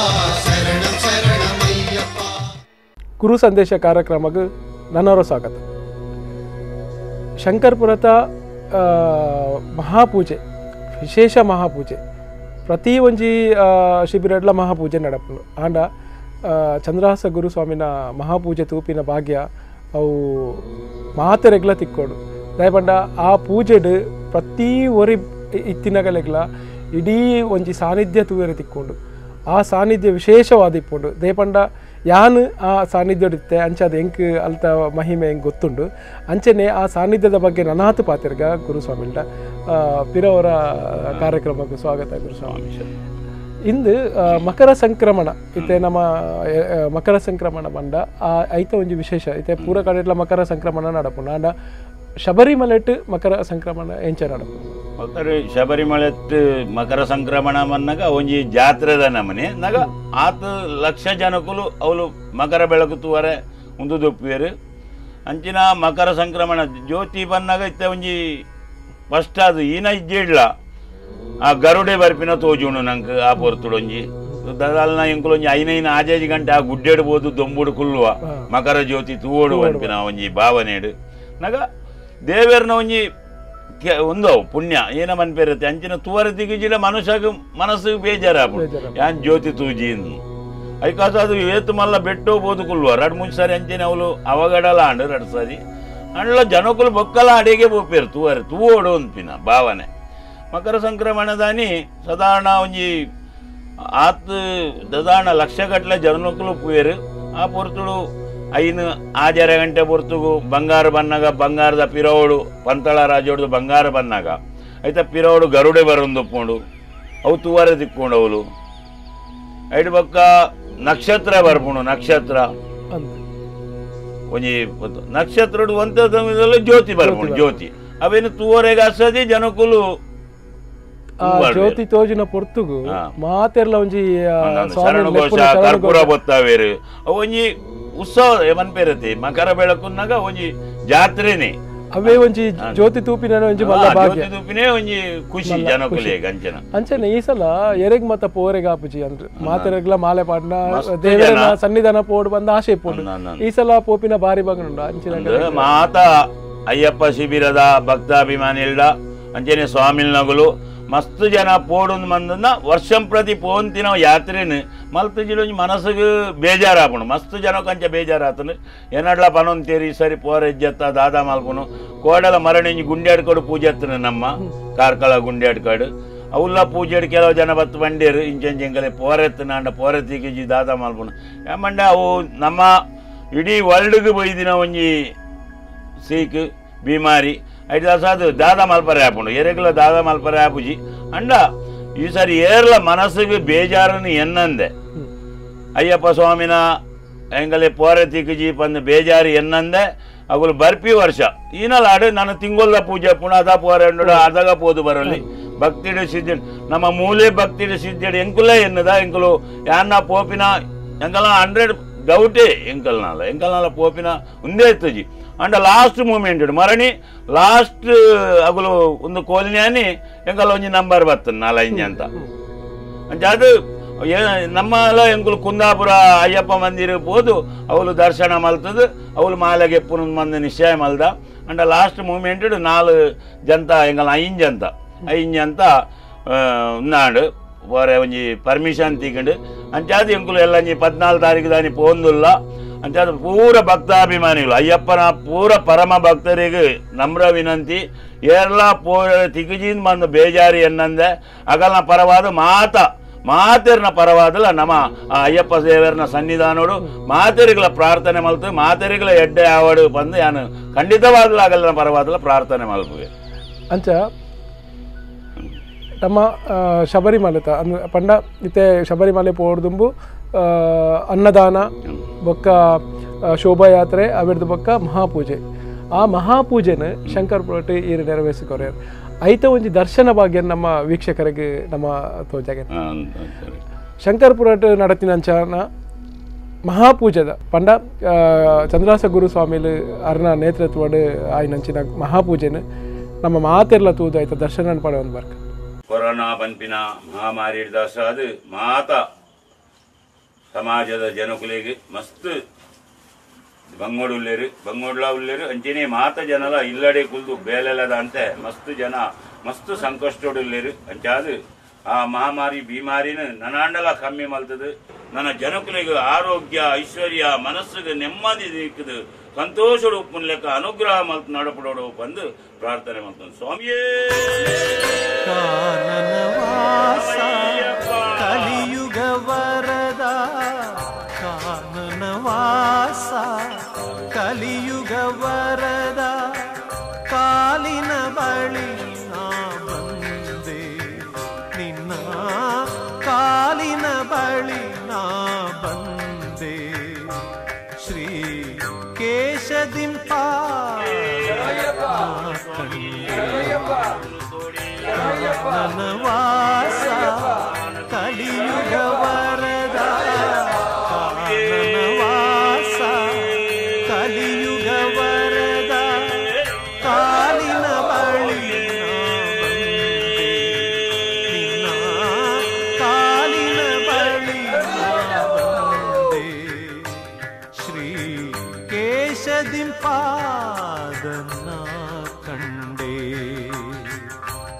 ಶರಣಂ ಶರಣಮಯ್ಯಪ್ಪ. ಗುರು ಸಂದೇಶ ಕಾರ್ಯಕ್ರಮಕ್ಕೆ ನನ್ನವರ ಸ್ವಾಗತ. ಶಂಕರ್ಪುರದ ಮಹಾಪೂಜೆ, ವಿಶೇಷ ಮಹಾಪೂಜೆ ಪ್ರತಿ ಒಂಜಿ ಶಿಬಿರಡ್ಲ ಮಹಾಪೂಜೆ ನಡಪುಂಡು. ಆಂಡ ಚಂದ್ರಹಾಸ ಗುರುಸ್ವಾಮಿನ ಮಹಾಪೂಜೆ ತೂಪಿನ ಭಾಗ್ಯ ಅವು ಮಾತೆರೆಗ್ಲ ತಿಕ್ಕೋಡು. ದಯಪಂಡ ಆ ಪೂಜೆಡು ಪ್ರತಿ ಒರಿ ಇತ್ತಿನಗಲೆಗ್ಲ ಇಡೀ ಒಂಜಿ ಸಾನ್ನಿಧ್ಯ ತೂವೆರೆ ತಿಕ್ಕೊಂಡು ಆ ಸಾನ್ನಿಧ್ಯ ವಿಶೇಷವಾದ ಇಪ್ಪುಂಡು. ದೇಪಂಡ ಯಾನ್ ಆ ಸಾನ್ನಿಧ್ಯಡಿತ್ತೆ ಅಂಚಾದ ಎಂಕ್ ಅಲ್ತ ಮಹಿಮೆ ಹೆಂಗೆ ಗೊತ್ತುಂಡು. ಅಂಚನೆ ಆ ಸಾನ್ನಿಧ್ಯದ ಬಗ್ಗೆ ನನಾತು ಪಾತಿರ್ಗ ಗುರುಸ್ವಾಮಿಲ್ಡ ಪಿರವರ ಕಾರ್ಯಕ್ರಮಕ್ಕೆ ಸ್ವಾಗತ ಗುರುಸ್ವಾಮಿ. ಇಂದು ಮಕರ ಸಂಕ್ರಮಣ ಇತ್ತೆ ನಮ್ಮ ಮಕರ ಸಂಕ್ರಮಣ ಬಂಡ ಆ ಐತ ಒಂಜಿ ವಿಶೇಷ ಇತ್ತೆ ಪೂರ ಕಡೆಟ್ಲ ಮಕರ ಸಂಕ್ರಮಣ ನಡಪುಂಡು. ಆಂಡ ಶಬರಿಮಲೆಟ್ ಮಕರ ಸಂಕ್ರಮಣ ಎಂಚ ನಡಪುಂಡು? ಮಕರ ಶಬರಿಮಲೆಟ್ ಮಕರ ಸಂಕ್ರಮಣ ಮನ್ನಾಗ ಒಂಜಿ ಜಾತ್ರೆದ ನಮನೆ ನಗ ಆತ ಲಕ್ಷ ಜನಕುಲು ಅವಳು ಮಕರ ಬೆಳಕು ತೂವರೆ ಉಂದು ದೊಪ್ಪುವೇರು. ಅಂಚಿನ ಮಕರ ಸಂಕ್ರಮಣ ಜ್ಯೋತಿ ಬನ್ನಾಗ ಇತ್ತೆ ಒಂಜಿ ಫಸ್ಟ್ ಅದು ಈನ ಇಜ್ಜಿಡ್ಲ ಆ ಗರುಡೆ ಬರ್ಪಿನ ತೋಜುಂಡು ನಂಗೆ ಆ ಪೊರ್ತುಡೊಂಜಿ ದದಾಲ್ನ ಎಂಕುಲೊಂಜಿ ಐನೈನ ಆಜಾಜಿ ಗಂಟೆ ಆ ಗುಡ್ಡೆಡ್ಬೋದು ದೊಂಬುಡು ಕುಲ್ಲುವ ಮಕರ ಜ್ಯೋತಿ ತೂವೋಡು ಅನ್ಪಿನ ಒಂಜಿ ಭಾವನೆಡು ನಗ ದೇವೇರ್ನ ಒಂಜಿ ಒಂದೋ ಪುಣ್ಯ ಏನ ಮನ್ಪೇರತ್ತೆ ಅಂಚಿನ ತುವರ ದಿಗಿಜಿಡ ಮನುಷ್ಯಗ ಮನಸ್ಸಿಗೆ ಬೇಜಾರಾಪು ಯಾನ್ ಜ್ಯೋತಿ ತೂಜಿ ಐಕಾಸ ಅದು ಏತು ಮಲ್ಲ ಬೆಟ್ಟೋ ಬೋದು ಕುಲ್ವ ರಡ್ ಮುಂಚೆ ಸಾರಿ ಅಂಚಿನ ಅವಳು ಅವಗಡಲ ಅಂಡು ರಡ್ ಸಾರಿ ಅಂಡ್ಲ ಜನಕುಲು ಬೊಕ್ಕಲ ಅಡಿಗೆ ಬೋಪೇರು ತೂವರೆ ತೂವೋಡು ಅಂಪಿನ ಭಾವನೆ. ಮಕರ ಸಂಕ್ರಮಣದಾನಿ ಸಾಧಾರಣ ಒಂಜಿ ಆತ್ ದದಾಣ ಲಕ್ಷಗಟ್ಟಲೆ ಜನಕುಲು ಪುಯರು. ಆ ಪೊರ್ತುಡು ಐನು ಆಜರ ಗಂಟೆ ಪೊರ್ತುಗು ಬಂಗಾರ ಬನ್ನಾಗ ಬಂಗಾರದ ಪಿರೋಡು ಪಂತಳ ರಾಜೋಡ್ದು ಬಂಗಾರ ಬನ್ನಾಗ ಐತ ಪಿರೋಡು ಗರುಡೆ ಬರೊಂದುಪ್ಪುಂಡು ಅವು ತೂವರೆ ತಿಕ್ಕೊಂಡು ಅವಳು ಐಡು ಪಕ್ಕ ನಕ್ಷತ್ರ ಬರ್ಪುಂಡು ನಕ್ಷತ್ರ ಒಂಜಿ ನಕ್ಷತ್ರಡು ಒಂತ ಸಮಯದಲ್ಲಿ ಜ್ಯೋತಿ ಬರ್ಪುಂಡು ಜ್ಯೋತಿ ಅವೇನು ತೂವರೆಗೆ ಅಸದಿ ಜನಕುಲು ಜ್ಯೋತಿ ತೋಜಿನ ಪೊರ್ತುಗು ಮಾತೆರ್ಲ ಒಂಜಿ ಶರಣಘೋಷ ಕರ್ಪೂರ ಬೊತ್ತಾವೇರು ಒಂಜಿ ಉತ್ಸವ ಮನ್ಪೇರತಿ ಮಕರ ಬೆಳಕುನ್ನಾಗ ಒಂಜಿ ಜಾತ್ರೆನೆ ಅವೇ ಒಂಜಿ ಜ್ಯೋತಿ ತೂಪಿನ ಒಂಜಿ ಮಲ್ಲ ಭಾಗ್ಯ ಜ್ಯೋತಿ ತೂಪಿನೇ ಒಂಜಿ ಖುಷಿ ಜನಕುಲೆಗ್ ಅಂಚನ ಅಂಚನೆ ಈ ಸಲ ಎರೆಗ್ ಮತ್ತ ಪೋರೆಗ್ ಆಪುಜಿ ಅಂದ್ರೆ ಮಾತೆರೆಗ್ಲ ಮಾಲೆ ಪಾಡ್ನ ದೇವರ ಸನ್ನಿಧಾನ ಪೋಡು ಬಂದ ಆಶೆ ಪೋಡು ಈ ಸಲ ಪೋಪಿನ ಬಾರಿ ಬಗನುಂಡು ಅಂಚಿನ ಮಾತಾ ಅಯ್ಯಪ್ಪ ಶಿಬಿರದ ಭಕ್ತಾಭಿಮಾನಿಲ್ಡ ಅಂಚನೆ ಸ್ವಾಮಿಲ್ನಗುಲು ಮಸ್ತ್ ಜನ ಪೋಡೊಂದು ಮಂದನ್ನ ವರ್ಷಂ ಪ್ರತಿ ಪೋಂತಿನ ಯಾತ್ರೆನು ಮಲ್ತು ಜಿಲೊಂಜಿ ಮನಸ್ಸಿಗೆ ಬೇಜಾರಾಪುಂಡು ಮಸ್ತ್ ಜನಕ್ಕೆ ಅಂಚ ಬೇಜಾರಾತನು ಎನ್ನಡ್ಲ ಪನೊಂತೇರಿ ಸರಿ ಪೋರೆಜ್ಜತ್ತ ದಾದಾ ಮಲ್ಪುನು ಕೋಡಲ ಮರಣಿಂಜಿ ಗುಂಡ್ಯಾಡ್ಕಾಡು ಪೂಜೆ ಅತ್ತನು ನಮ್ಮ ಕಾರ್ಕಳ ಗುಂಡ್ಯಾಡ್ಕಾಡು ಅವುಲ್ಲ ಪೂಜೆಡ್ ಕೆಲವು ಜನ ಬತ್ತು ಬಂಡೇರು ಇಂಚೆಂಚೆಂಕಲೆ ಪೋರೆತ್ತು ನಾಂಡ ಪೋರೆತ್ತಿಗೆ ದಾದ ಮಲ್ಪುನು ಏಮಂಡ ಅವು ನಮ್ಮ ಇಡೀ ವರ್ಲ್ಡ್ಗೆ ಬೈದಿನ ಒಂಜಿ ಸೀಕ್ ಬಿಮಾರಿ ಐದು ಅದು ದಾದ ಮಲ್ಪರೆ ಆಪುಂಡು ಎರೆಗುಲ ದಾದ ಮಲ್ಪರೆ ಆಪುಜಿ ಅಂಡ ಈ ಸಾರಿ ಏರ್ಲ ಮನಸ್ಸಿಗೆ ಬೇಜಾರನ್ನು ಎನ್ನಂದೆ ಅಯ್ಯಪ್ಪ ಸ್ವಾಮಿನ ಎಂಗಲೆ ಪೋರೆ ತಿಕ್ಕುಜಿ ಪಂದು ಬೇಜಾರು ಎನ್ನಂದೆ ಅಗುಲು ಬರ್ಪಿ ವರ್ಷ ಈನಲಾಡು ನಾನು ತಿಂಗೊಲ್ಲ ಪೂಜೆ ಪುಣದ ಪೋರೆ ಅದಾಗ ಪೋದು ಬರಲಿ ಭಕ್ತಿಡು ಸಿದ್ಧ ನಮ್ಮ ಮೂಲೆ ಭಕ್ತಿಡು ಸಿದ್ಧಡು ಎಂಕುಲೇ ಎನ್ನದ ಎಂಕುಲು ಯಾನ್ನ ಪೋಪಿನ ಎಂಕಲ 100 ಡೌಟೇ ಎಂಕಲ್ನಾಲ ಎಂಕಲ್ನಾಲ ಪೋಪಿನ ಒಂದೇ ಇತ್ತುಜಿ ಅಂಡ ಲಾಸ್ಟ್ ಮೂಮೆಂಟ್ ಮರಣಿ ಲಾಸ್ಟ್ ಅಗುಲು ಒಂದು ಕೋಲಿನಿ ಎಂಕಲ್ ಒಂಜಿ ನಂಬರ್ ಬರ್ತದೆ ನಾಲೈಂಜಿ ಅಂತ ಅಂಚ ಅದು ನಮ್ಮಲ್ಲ ಎಂಕುಲು ಕುಂದಾಪುರ ಅಯ್ಯಪ್ಪ ಮಂದಿರ ಪೋದು ಅವಳು ದರ್ಶನ ಮಲ್ತದು ಅವಳು ಮಾಲೆಗೆ ಎಪ್ಪುನ ಮಂದಿ ನಿಶ್ಚಯ ಮಲ್ದ ಅಂಡ ಲಾಸ್ಟ್ ಮೂಮೆಂಟ್ 4 ಜಂತ ಎಂಕಲ್ 5 ಜಂತ 5 ಅಂತ ಉನ್ನಾಡು ಬೇರೆ ಒಂಜಿ ಪರ್ಮಿಷನ್ ತೀಕಂಡು ಅಂಚಾದ ಎಂಕುಲು ಎಲ್ಲ ಒಂಜಿ 14 ತಾರೀಕು ದಾನಿ ಪೋಂದುಲ್ಲ ಅಂಚಾದ ಪೂರ ಭಕ್ತಾಭಿಮಾನಿಗಳು ಅಯ್ಯಪ್ಪನ ಪೂರ ಪರಮ ಭಕ್ತರಿಗೆ ನಮ್ರ ವಿನಂತಿ ಏರ್ಲ ಪೂರ ತಿಗುಜಿಂದ ಬಂದು ಬೇಜಾರಿ ಎನ್ನಂದೆ ಅಗಲ್ನ ಪರವಾದ ಮಾತೆರ್ನ ಪರವಾದಲ್ಲ ನಮ್ಮ ಆ ಅಯ್ಯಪ್ಪ ದೇವರನ ಸನ್ನಿಧಾನೋಡು ಮಾತೆರಿಗಳ ಪ್ರಾರ್ಥನೆ ಮಲ್ತು ಮಾತೆರಿಗಳ ಎಡ್ಡೆ ಆವಡು ಬಂದು ಯಾನು ಖಂಡಿತವಾದಲ ಅಗಲ್ನ ಪರವಾದಲ ಪ್ರಾರ್ಥನೆ ಮಲ್ಪುವೆ ಅಂಚ ನಮ್ಮ ಶಬರಿಮಲೆ ಪಂಡ ಇತ್ತೆ ಶಬರಿಮಲೆ ಪೋಡ್ದುಂಬು ಅನ್ನದಾನ ಬೊಕ್ಕ ಶೋಭಾಯಾತ್ರೆ ಅವಿರ್ದು ಬೊಕ್ಕ ಮಹಾಪೂಜೆ ಆ ಮಹಾಪೂಜೆನ ಶಂಕರ್ ಪುರಟಿ ಈರು ನೆರವೇರಿಸಿಕೊರ್ಯರ್ ಐತ ಒಂಜಿ ದರ್ಶನ ಭಾಗ್ಯ ನಮ್ಮ ವೀಕ್ಷಕರಿಗೆ ನಮ್ಮ ತೋಜಾಗೆ ಶಂಕರ್ ಪುರಟ್ ನಡತಿನಂಚನ ಮಹಾಪೂಜೆದ ಪಂಡ ಚಂದ್ರಾಸ ಗುರು ಸ್ವಾಮಿಲು ಅರ್ನ ನೇತೃತ್ವಡ್ ಆಯ್ನಂಚಿನ ಮಹಾಪೂಜೆನ ನಮ್ಮ ಮಾತೆರ್ಲ ತೂದು ಐತ ದರ್ಶನ ಪಡೆ ಒಂದು ಬರ್ಕ ಕೊರೋನಾ ಪನ್ಪಿನ ಮಹಾಮಾರಿ ಅದು ಮಾತ ಸಮಾಜದ ಜನಕುಲೆಗ್ ಮಸ್ತ್ ಬಂಗೋಡು ಉಲ್ಲೇರು ಬಂಗೋಡ್ಲ ಉಲ್ಲೇರು ಅಂಚೆನೆ ಮಾತ ಜನಲ ಇಲ್ಲಡೆ ಕುಲ್ದು ಬೇಲೆಲದ ಅಂತೆ ಮಸ್ತ್ ಜನ ಮಸ್ತ್ ಸಂಕಷ್ಟೋಡು ಉಲ್ಲೇರು ಅಂಚಾದು ಆ ಮಹಾಮಾರಿ ಬಿಮಾರಿನ ನನಾಂಡಲ ಕಮ್ಮಿ ಮಲ್ತದು ನನ್ನ ಜನಕುಲೆಗ್ ಆರೋಗ್ಯ ಐಶ್ವರ್ಯ ಮನಸ್ಸಿಗೆ ನೆಮ್ಮದಿ ದಿಕ್ಕದು ಸಂತೋಷಡು ಉಪ್ಪುನ ಲೆಕ್ಕ ಅನುಗ್ರಹ ಮಲ್ತು ನಡಪಡೋಡು ಬಂದು ಪ್ರಾರ್ಥನೆ ಮಾಡ್ತಾನೆ ಸ್ವಾಮಿಯೇ ಕಲಿಯುಗ ವರದ ಕಾನನವಾಸ ಕಲಿಯುಗ ವರದ ಕಾಲಿನ ಬಳಿ ನಾ ಬಂದೆ ನಿನ್ನ ಕಾಲಿನ ಬಳಿ ನಾ ಬಂದೆ ಶ್ರೀ ಕೇಶದಿಂಪಾ ಕಾನನವಾಸ ಕಲಿಯುಗ ವರದ ಕಾನನವಾಸ ಕಲಿಯುಗ ವರದ ಕಾಲಿನ ಬಳಿ ನಾ ಬಂದೆ ನಿನ್ನ ಕಾಲಿನ ಬಳಿ ನಾ ಬಂದೆ ಶ್ರೀ ಕೇಶದಿಂಪಾದನ ಕಂಡೆ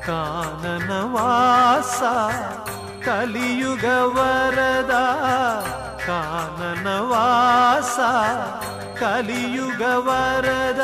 ಕಾನನವಾಸ ಕಲಿಯುಗ ವರದ ಕಾನನವಾಸ ಕಲಿಯುಗ ವರದ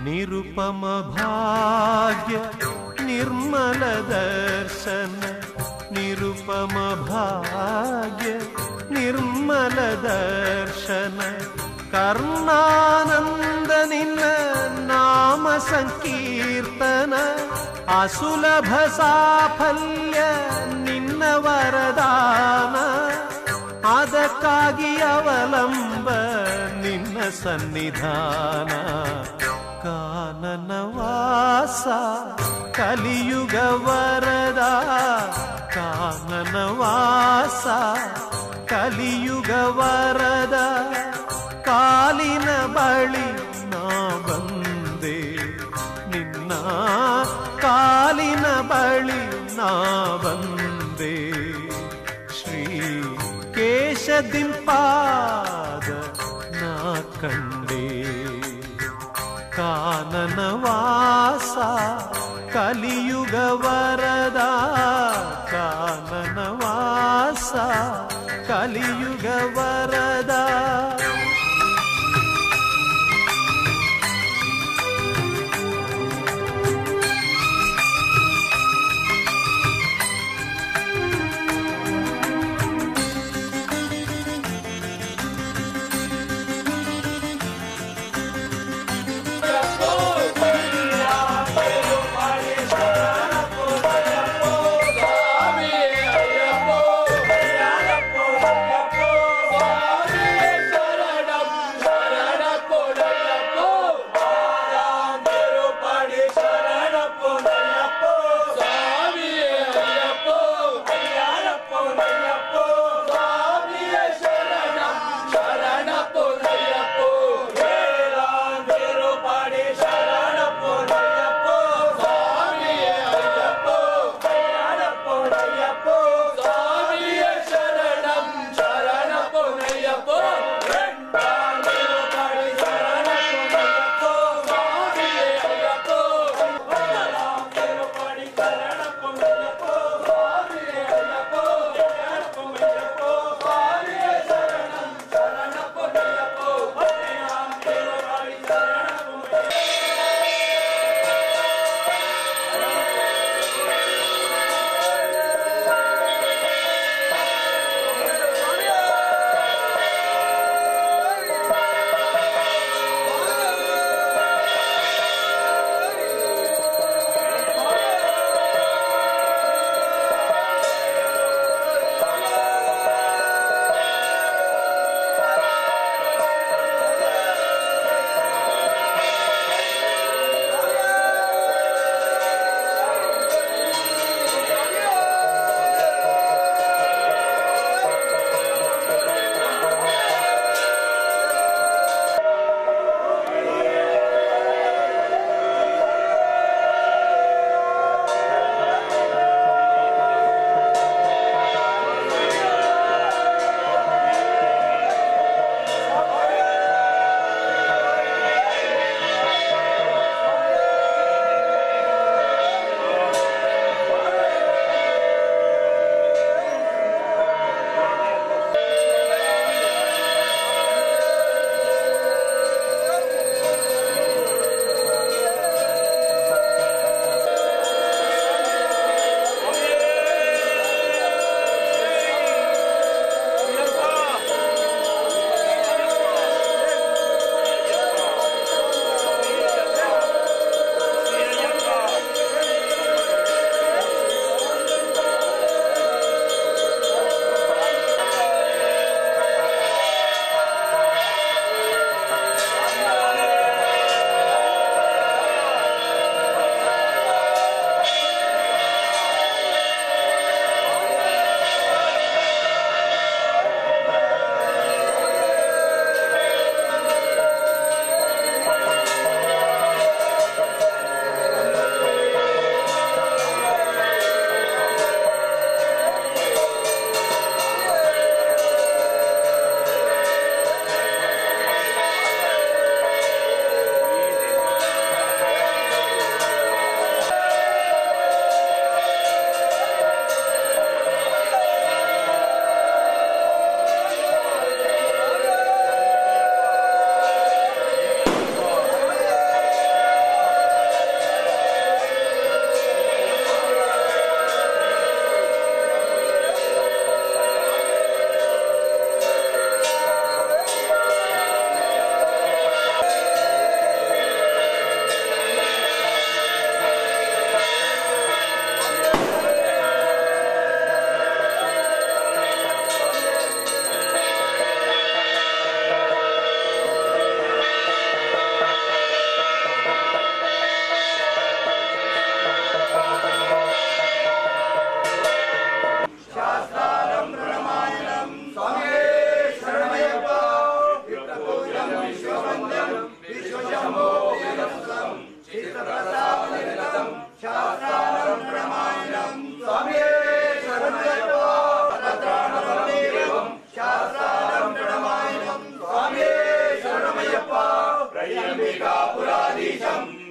ನಿರುಪಮ ಭಾಗ್ಯ ನಿರ್ಮಲ ದರ್ಶನ ನಿರುಪಮ ಭಾಗ್ಯ ನಿರ್ಮಲ ದರ್ಶನ ಕರುಣಾನಂದ ನಿನ್ನ ನಾಮ ಸಂಕೀರ್ತನ ಅಸುಲಭ ಸಾಫಲ್ಯ ನಿನ್ನ ವರದಾನ ಅದಕ್ಕಾಗಿ ಅವಲಂಬ ನಿನ್ನ ಸನ್ನಿಧಾನ ಕಾನನವಾಸ ಕಲಿಯುಗ ವರದ ಕಾನನವಾಸ ಕಲಿಯುಗ ವರದ ಕಾಲಿನ ಬಳಿ ನಾ ಬಂದೆ ನಿನ್ನ ಕಾಲಿನ ಬಳಿ ನಾ ದಿಂಪಾದ ನಾ ಕಂಡೆ ಕಾನನವಾಸ ಕಲಿಯುಗ ವರದ ಕಾನನವಾಸ ಕಲಿಯುಗ ವರದ. Ayyappa.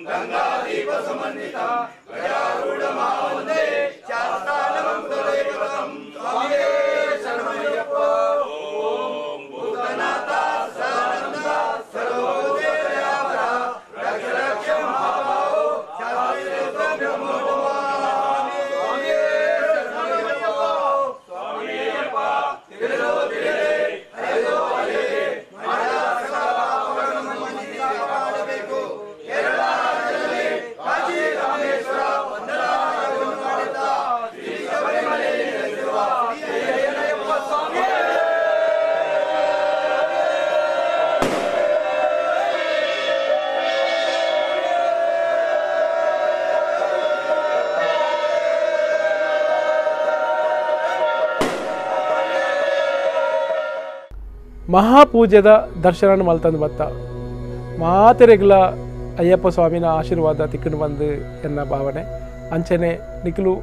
ಗಂಗಾದೀಪ ಸಮನ್ವಿತ ಗಜಾರೂಢಮಾವಂದೇ ಶಾಸ್ತಾನಮಂ ಕುಲದೈವತಂ ಸ್ವಾಮಿಯೇ ಶರಣಮಯ್ಯಪ್ಪ. ಓಂ ಭೂತನಾಥ ಸದಾನಂದ ಸರ್ವಭೂತದಯಾಪರ ರಕ್ಷ ರಕ್ಷ ಮಹಾಬಾಹೋ ಶಾಸ್ತ್ರೇ ನಮೋ ನಮಃ. ಸ್ವಾಮಿಯೇ ಶರಣಮಯ್ಯಪ್ಪ. ಸ್ವಾಮಿಯಪ್ಪ ತಿಳಿದೋ ತಿಳಿಯದೆ ಅರಿದೋ ಅರಿಯದೆ ಮಾಡಿದ ಸಕಲ ಪಾಪಗಳನ್ನು ಮನ್ನಿಸಿ ಕಾಪಾಡಬೇಕು. ಕೇರಳ ರಾಜ್ಯದಲ್ಲಿ ಕಾಶಿ ರಾಮೇಶ್ವರ ಪಂಡರಾರವನ್ನು ಮಾಡುತ್ತಾ ಶ್ರೀ ಶಬರಿಮಲೆಯಲ್ಲಿ ನೆಲೆಸಿರುವ ಶ್ರೀ ಅಯ್ಯಪ್ಪ ಸ್ವಾಮಿಯೇ. ಮಹಾಪೂಜೆದ ದರ್ಶನ ಮಲ್ತಂದು ಬತ್ತ ಮಾತೆರೆಗ್ಲ ಅಯ್ಯಪ್ಪ ಸ್ವಾಮಿನ ಆಶೀರ್ವಾದ ತಿಕ್ಕಂಡು ಬಂದು ಎನ್ನ ಭಾವನೆ. ಅಂಚನೆ ನಿಖಲು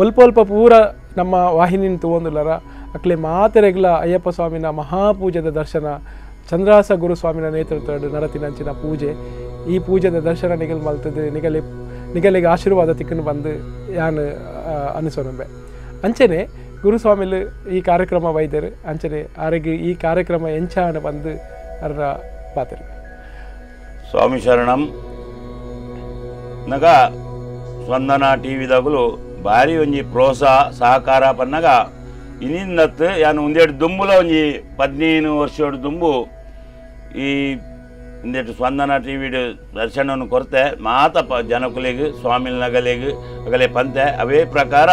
ಒಲ್ಪ ಒಲ್ಪ ಪೂರ ನಮ್ಮ ವಾಹಿನಿನ ತೂವೊಂದುಲ್ಲರ ಅಕ್ಲೆ ಮಾತೆರೆಗ್ಲ ಅಯ್ಯಪ್ಪ ಸ್ವಾಮಿನ ಮಹಾಪೂಜೆದ ದರ್ಶನ ಚಂದ್ರಾಸ ಗುರುಸ್ವಾಮಿನ ನೇತೃತ್ವದ ನಡತಿನಂಚಿನ ಪೂಜೆ, ಈ ಪೂಜೆದ ದರ್ಶನ ನಿಗಲ್ ಮಲ್ತದು ನಿಗಲಿ ನಿಗಲಿಗೆ ಆಶೀರ್ವಾದ ತಿಕ್ಕಂಡು ಬಂದು ಯಾನು ಅನಿಸೋನಂಬೆ. ಅಂಚನೆ ಗುರುಸ್ವಾಮಿಲು ಈ ಕಾರ್ಯಕ್ರಮ ವೈದ್ಯರು ಅಂಚನೆ ಆರಿಗೆ ಈ ಕಾರ್ಯಕ್ರಮ ಎಂಚಾಣ ಬಂದು ಅರ್ರ ಪಾತ್ರೆ. ಸ್ವಾಮಿ ಶರಣಂ. ನಗ ಸ್ಪಂದನ ಟಿ ವಿದಾಗಲು ಭಾರಿ ಒಂಜಿ ಪ್ರೋತ್ಸಾಹ ಸಹಕಾರ ಪನ್ನಗ ಇನ್ನಿಂದತ್ತು ಯಾನು ಒಂದೆರಡು ದುಂಬುಲ ಒಂಜಿ 15 ವರ್ಷ ದುಂಬು ಈ ಒಂದೆರಡು ಸ್ಪಂದನ ಟಿ ವಿಡು ದರ್ಶನವನ್ನು ಕೊರತೆ ಮಾತ ಪ ಜನಕುಲಿಗೆ ಸ್ವಾಮಿ ನಗಲಿಗೆ ಅಗಲೆ ಪಂತೆ. ಅವೇ ಪ್ರಕಾರ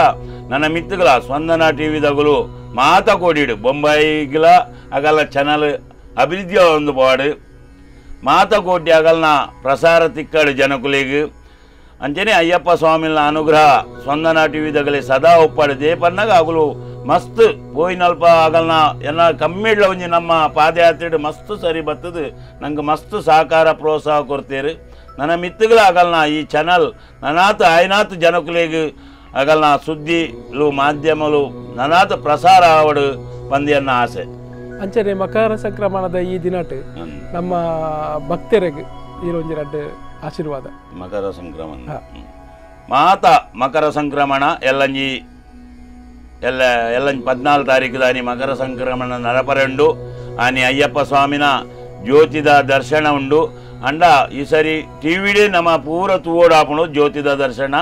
ನನ್ನ ಮಿತ್ತುಗಳ ಸ್ಪಂದನ ಟಿ ವಿದಾಗಲು ಮಾತ ಕೋಡಿಡು ಬೊಂಬಾಯಿಗಳ ಅಗಲ ಚಾನಲ್ ಅಭಿವೃದ್ಧಿ ಒಂದು ಪಾಡು ಮಾತ ಕೋಟಿ ಅಗಲ್ನ ಪ್ರಸಾರ ತಿಕ್ಕಡು ಜನಕುಲಿಗೆ. ಅಂಚನೆ ಅಯ್ಯಪ್ಪ ಸ್ವಾಮಿನ ಅನುಗ್ರಹ ಸ್ಪಂದನ ಟಿ ವಿದಾಗಲೇ ಸದಾ ಒಪ್ಪಾಡು ದೇಪನ್ನಾಗ ಅಗಲು ಮಸ್ತ್ ಪೋಯಿನಲ್ಪ ಆಗಲ್ನ ಎಲ್ಲ ಕಮ್ಮಿಡ್ಲ ಒಂಜಿ ನಮ್ಮ ಪಾದಯಾತ್ರೆ ಮಸ್ತ್ ಸರಿ ಬರ್ತದೆ. ನಂಗೆ ಮಸ್ತ್ ಸಹಕಾರ ಪ್ರೋತ್ಸಾಹ ಕೊಡ್ತೀರಿ. ನನ್ನ ಮಿತ್ತುಗಳ ಆಗಲ್ನ ಈ ಚಾನಲ್ ನನಾತ ಆಯ್ನಾತ್ ಜನಕುಲಿಗೆ ಆಗಲ್ನ ಸುದ್ದಿಲು ಮಾಧ್ಯಮಲು ನನಾತ ಪ್ರಸಾರ ಆವಡು ಪಂದ್ಯನ್ನ ಆಸೆ. ಅಂಚನೆ ಮಕರ ಸಂಕ್ರಮಣದ ಈ ದಿನಟ್ ನಮ್ಮ ಭಕ್ತರಿಗೆ ಈ ರಡ್ಡು ಆಶೀರ್ವಾದ. ಮಕರ ಸಂಕ್ರಮಣ ಮಾತ ಮಕರ ಸಂಕ್ರಮಣ ಎಲ್ಲಂಜಿ ಎಲ್ಲ ಎಲ್ಲಂಜಿ 14 ತಾರೀಕು ದಾನಿ ಮಕರ ಸಂಕ್ರಮಣ ನಡಪರೆಂಡು ಆನಿ ಅಯ್ಯಪ್ಪ ಸ್ವಾಮಿನ ಜ್ಯೋತಿದ ದರ್ಶನ ಉಂಡು. ಅಂಡ ಈ ಸರಿ ಟಿ ವಿಡೇ ನಮ್ಮ ಪೂರ ತೂವೋಡಾಪಣು ಜ್ಯೋತಿದ ದರ್ಶನ.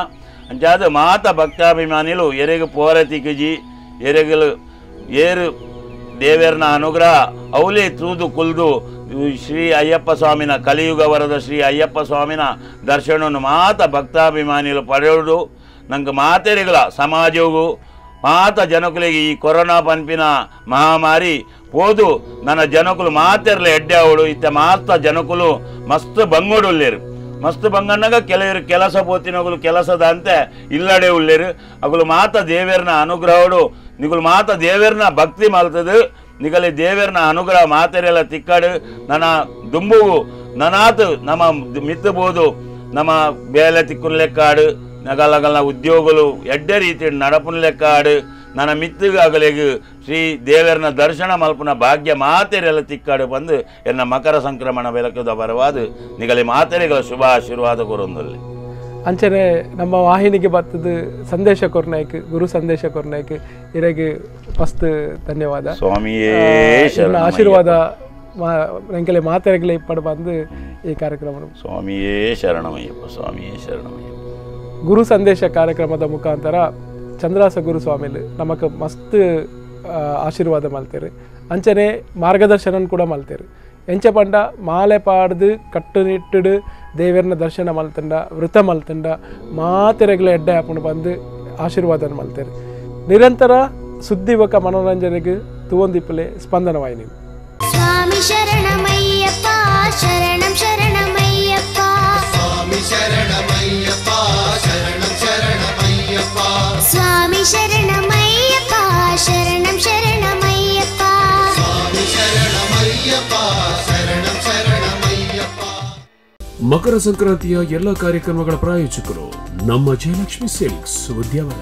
ಅಂಚಾದ ಮಾತ ಭಕ್ತಾಭಿಮಾನಿಲು ಎರೆಗು ಪೋರತಿಕಜಿ ಎರೆಗಲು ಏರು ದೇವರನ ಅನುಗ್ರಹ ಅವಲೇ ತೂದು ಕುಲ್ದು ಶ್ರೀ ಅಯ್ಯಪ್ಪ ಸ್ವಾಮಿನ ಕಲಿಯುಗ ವರದ ಶ್ರೀ ಅಯ್ಯಪ್ಪ ಸ್ವಾಮಿನ ದರ್ಶನವನ್ನು ಮಾತ ಭಕ್ತಾಭಿಮಾನಿಗಳು ಪಡೆಯೋದು. ನಂಗೆ ಮಾತೆರೆಗಳ ಸಮಾಜವು ಮಾತ ಜನಕುಲಿಗೆ ಈ ಕೊರೋನಾ ಪಂಪಿನ ಮಹಾಮಾರಿ ಪೋದು ನನ್ನ ಜನಕುಲು ಮಾತೆರ್ಲ ಎಡ್ಡೆ ಅವಳು ಇತ್ತ ಮಾತ ಜನಕುಲು ಮಸ್ತ್ ಬಂಗೋಡುಲ್ಲೇರು. ಮಸ್ತ್ ಬಂಗಣ್ಣಗ ಕೆಲವರು ಕೆಲಸ ಪೋತಿನಗುಲು ಕೆಲಸದ ಅಂತೆ ಇಲ್ಲಡೆ ಉಳ್ಳೇರು. ಅಗುಲು ಮಾತ ದೇವರನ ಅನುಗ್ರಹೋಡು ನಿಗುಲು ಮಾತ ದೇವರನ ಭಕ್ತಿ ಮಲ್ತದು ನಿಗಲಿ ದೇವರನ ಅನುಗ್ರಹ ಮಾತೆರೆಲ್ಲ ತಿಕ್ಕಾಡು. ನನ್ನ ದುಂಬುವು ನನಾತು ನಮ್ಮ ಮಿತ್ತಬೋದು ನಮ್ಮ ಬೇಲೆ ತಿಕ್ಕುನ್ ಲೆಕ್ಕಾಡು ನಗಲಗಲ ಉದ್ಯೋಗಲು ಎಡ್ಡೆ ರೀತಿ ನಡಪುನ್ ಲೆಕ್ಕಾಡು. ನನ್ನ ಮಿತ್ತಿಗಾಗಲಿಗೆ ಶ್ರೀ ದೇವರನ ದರ್ಶನ ಮಲ್ಪುನ ಭಾಗ್ಯ ಮಾತೆರೆಲ್ಲ ತಿಕ್ಕಾಡು ಬಂದು ಎನ್ನ ಮಕರ ಸಂಕ್ರಮಣ ಬೆಳಕದ ಬರವಾದ ನಿಗಲಿ ಮಾತೆರೆಗಳ ಶುಭ ಆಶೀರ್ವಾದ ಕೊರೊಂದಲ್ಲಿ. ಅಂಚನೆ ನಮ್ಮ ವಾಹಿನಿಗೆ ಬರ್ತದ ಸಂದೇಶ ಕೊರ್ನಾಯ್ಕ್ ಗುರು ಸಂದೇಶ ಕೊರ್ನಾಯ್ಕ್ ಇರೆಗೆ ಫಸ್ಟ್ ಧನ್ಯವಾದ. ಸ್ವಾಮಿಯೇ ಆಶೀರ್ವಾದ ಎಂಕಲೆ ಮಾತೆರೆಗಲೆ ಇಪ್ಪಡು ಬಂದು ಈ ಕಾರ್ಯಕ್ರಮ. ಸ್ವಾಮಿಯೇ ಶರಣಮಯ್ಯಪ್ಪ ಸ್ವಾಮಿಯೇ ಶರಣಮಯ್ಯಪ್ಪ. ಗುರು ಸಂದೇಶ ಕಾರ್ಯಕ್ರಮದ ಮುಖಾಂತರ ಚಂದ್ರಾಸ ಗುರುಸ್ವಾಮಿಲು ನಮಕ್ ಮಸ್ತ್ ಆಶೀರ್ವಾದ ಮಲ್ತೇರು. ಅಂಚನೆ ಮಾರ್ಗದರ್ಶನ ಕೂಡ ಮಲ್ತೇರು. ಎಂಚ ಪಂಡ ಮಾಲೆ ಪಾಡ್ದು ಕಟ್ಟುನಿಟ್ಟುಡು ದೇವರನ ದರ್ಶನ ಮಲ್ತಂಡ ವೃತ ಮಲ್ತಂಡ ಮಾತೆರೆಗಳ ಎಡ್ಡೆ ಹಾಕೊಂಡು ಬಂದು ಆಶೀರ್ವಾದ ಮಲ್ತೇರು. ನಿರಂತರ ಸುದ್ದಿವಕ ಮನೋರಂಜನೆಗೆ ತುವಂದಿಪ್ಪಲೆ ಸ್ಪಂದನ ವಾಹಿನಿ. ಸ್ವಾಮಿ ಶರಣಮಯ್ಯಪ್ಪ ಶರಣಂ ಶರಣಮಯ್ಯಪ್ಪ. ಸ್ವಾಮಿ ಶರಣಮಯ್ಯಪ್ಪ ಶರಣಂ ಶರಣಮಯ್ಯಪ್ಪ. ಸ್ವಾಮಿ ಶರಣಮಯ್ಯಪ್ಪ ಶರಣಂ ಶರಣಮಯ್ಯಪ್ಪ. ಸ್ವಾಮಿ ಶರಣಮಯ್ಯಪ್ಪ ಶರಣಂ ಶರಣಮಯ್ಯಪ್ಪ. ಮಕರ ಸಂಕ್ರಾಂತಿಯ ಎಲ್ಲ ಕಾರ್ಯಕ್ರಮಗಳ ಪ್ರಾಯೋಜಕರು ನಮ್ಮ ಜಯಲಕ್ಷ್ಮಿ ಸಿಲ್ಕ್ಸ್ ಉದ್ಯಾವರ.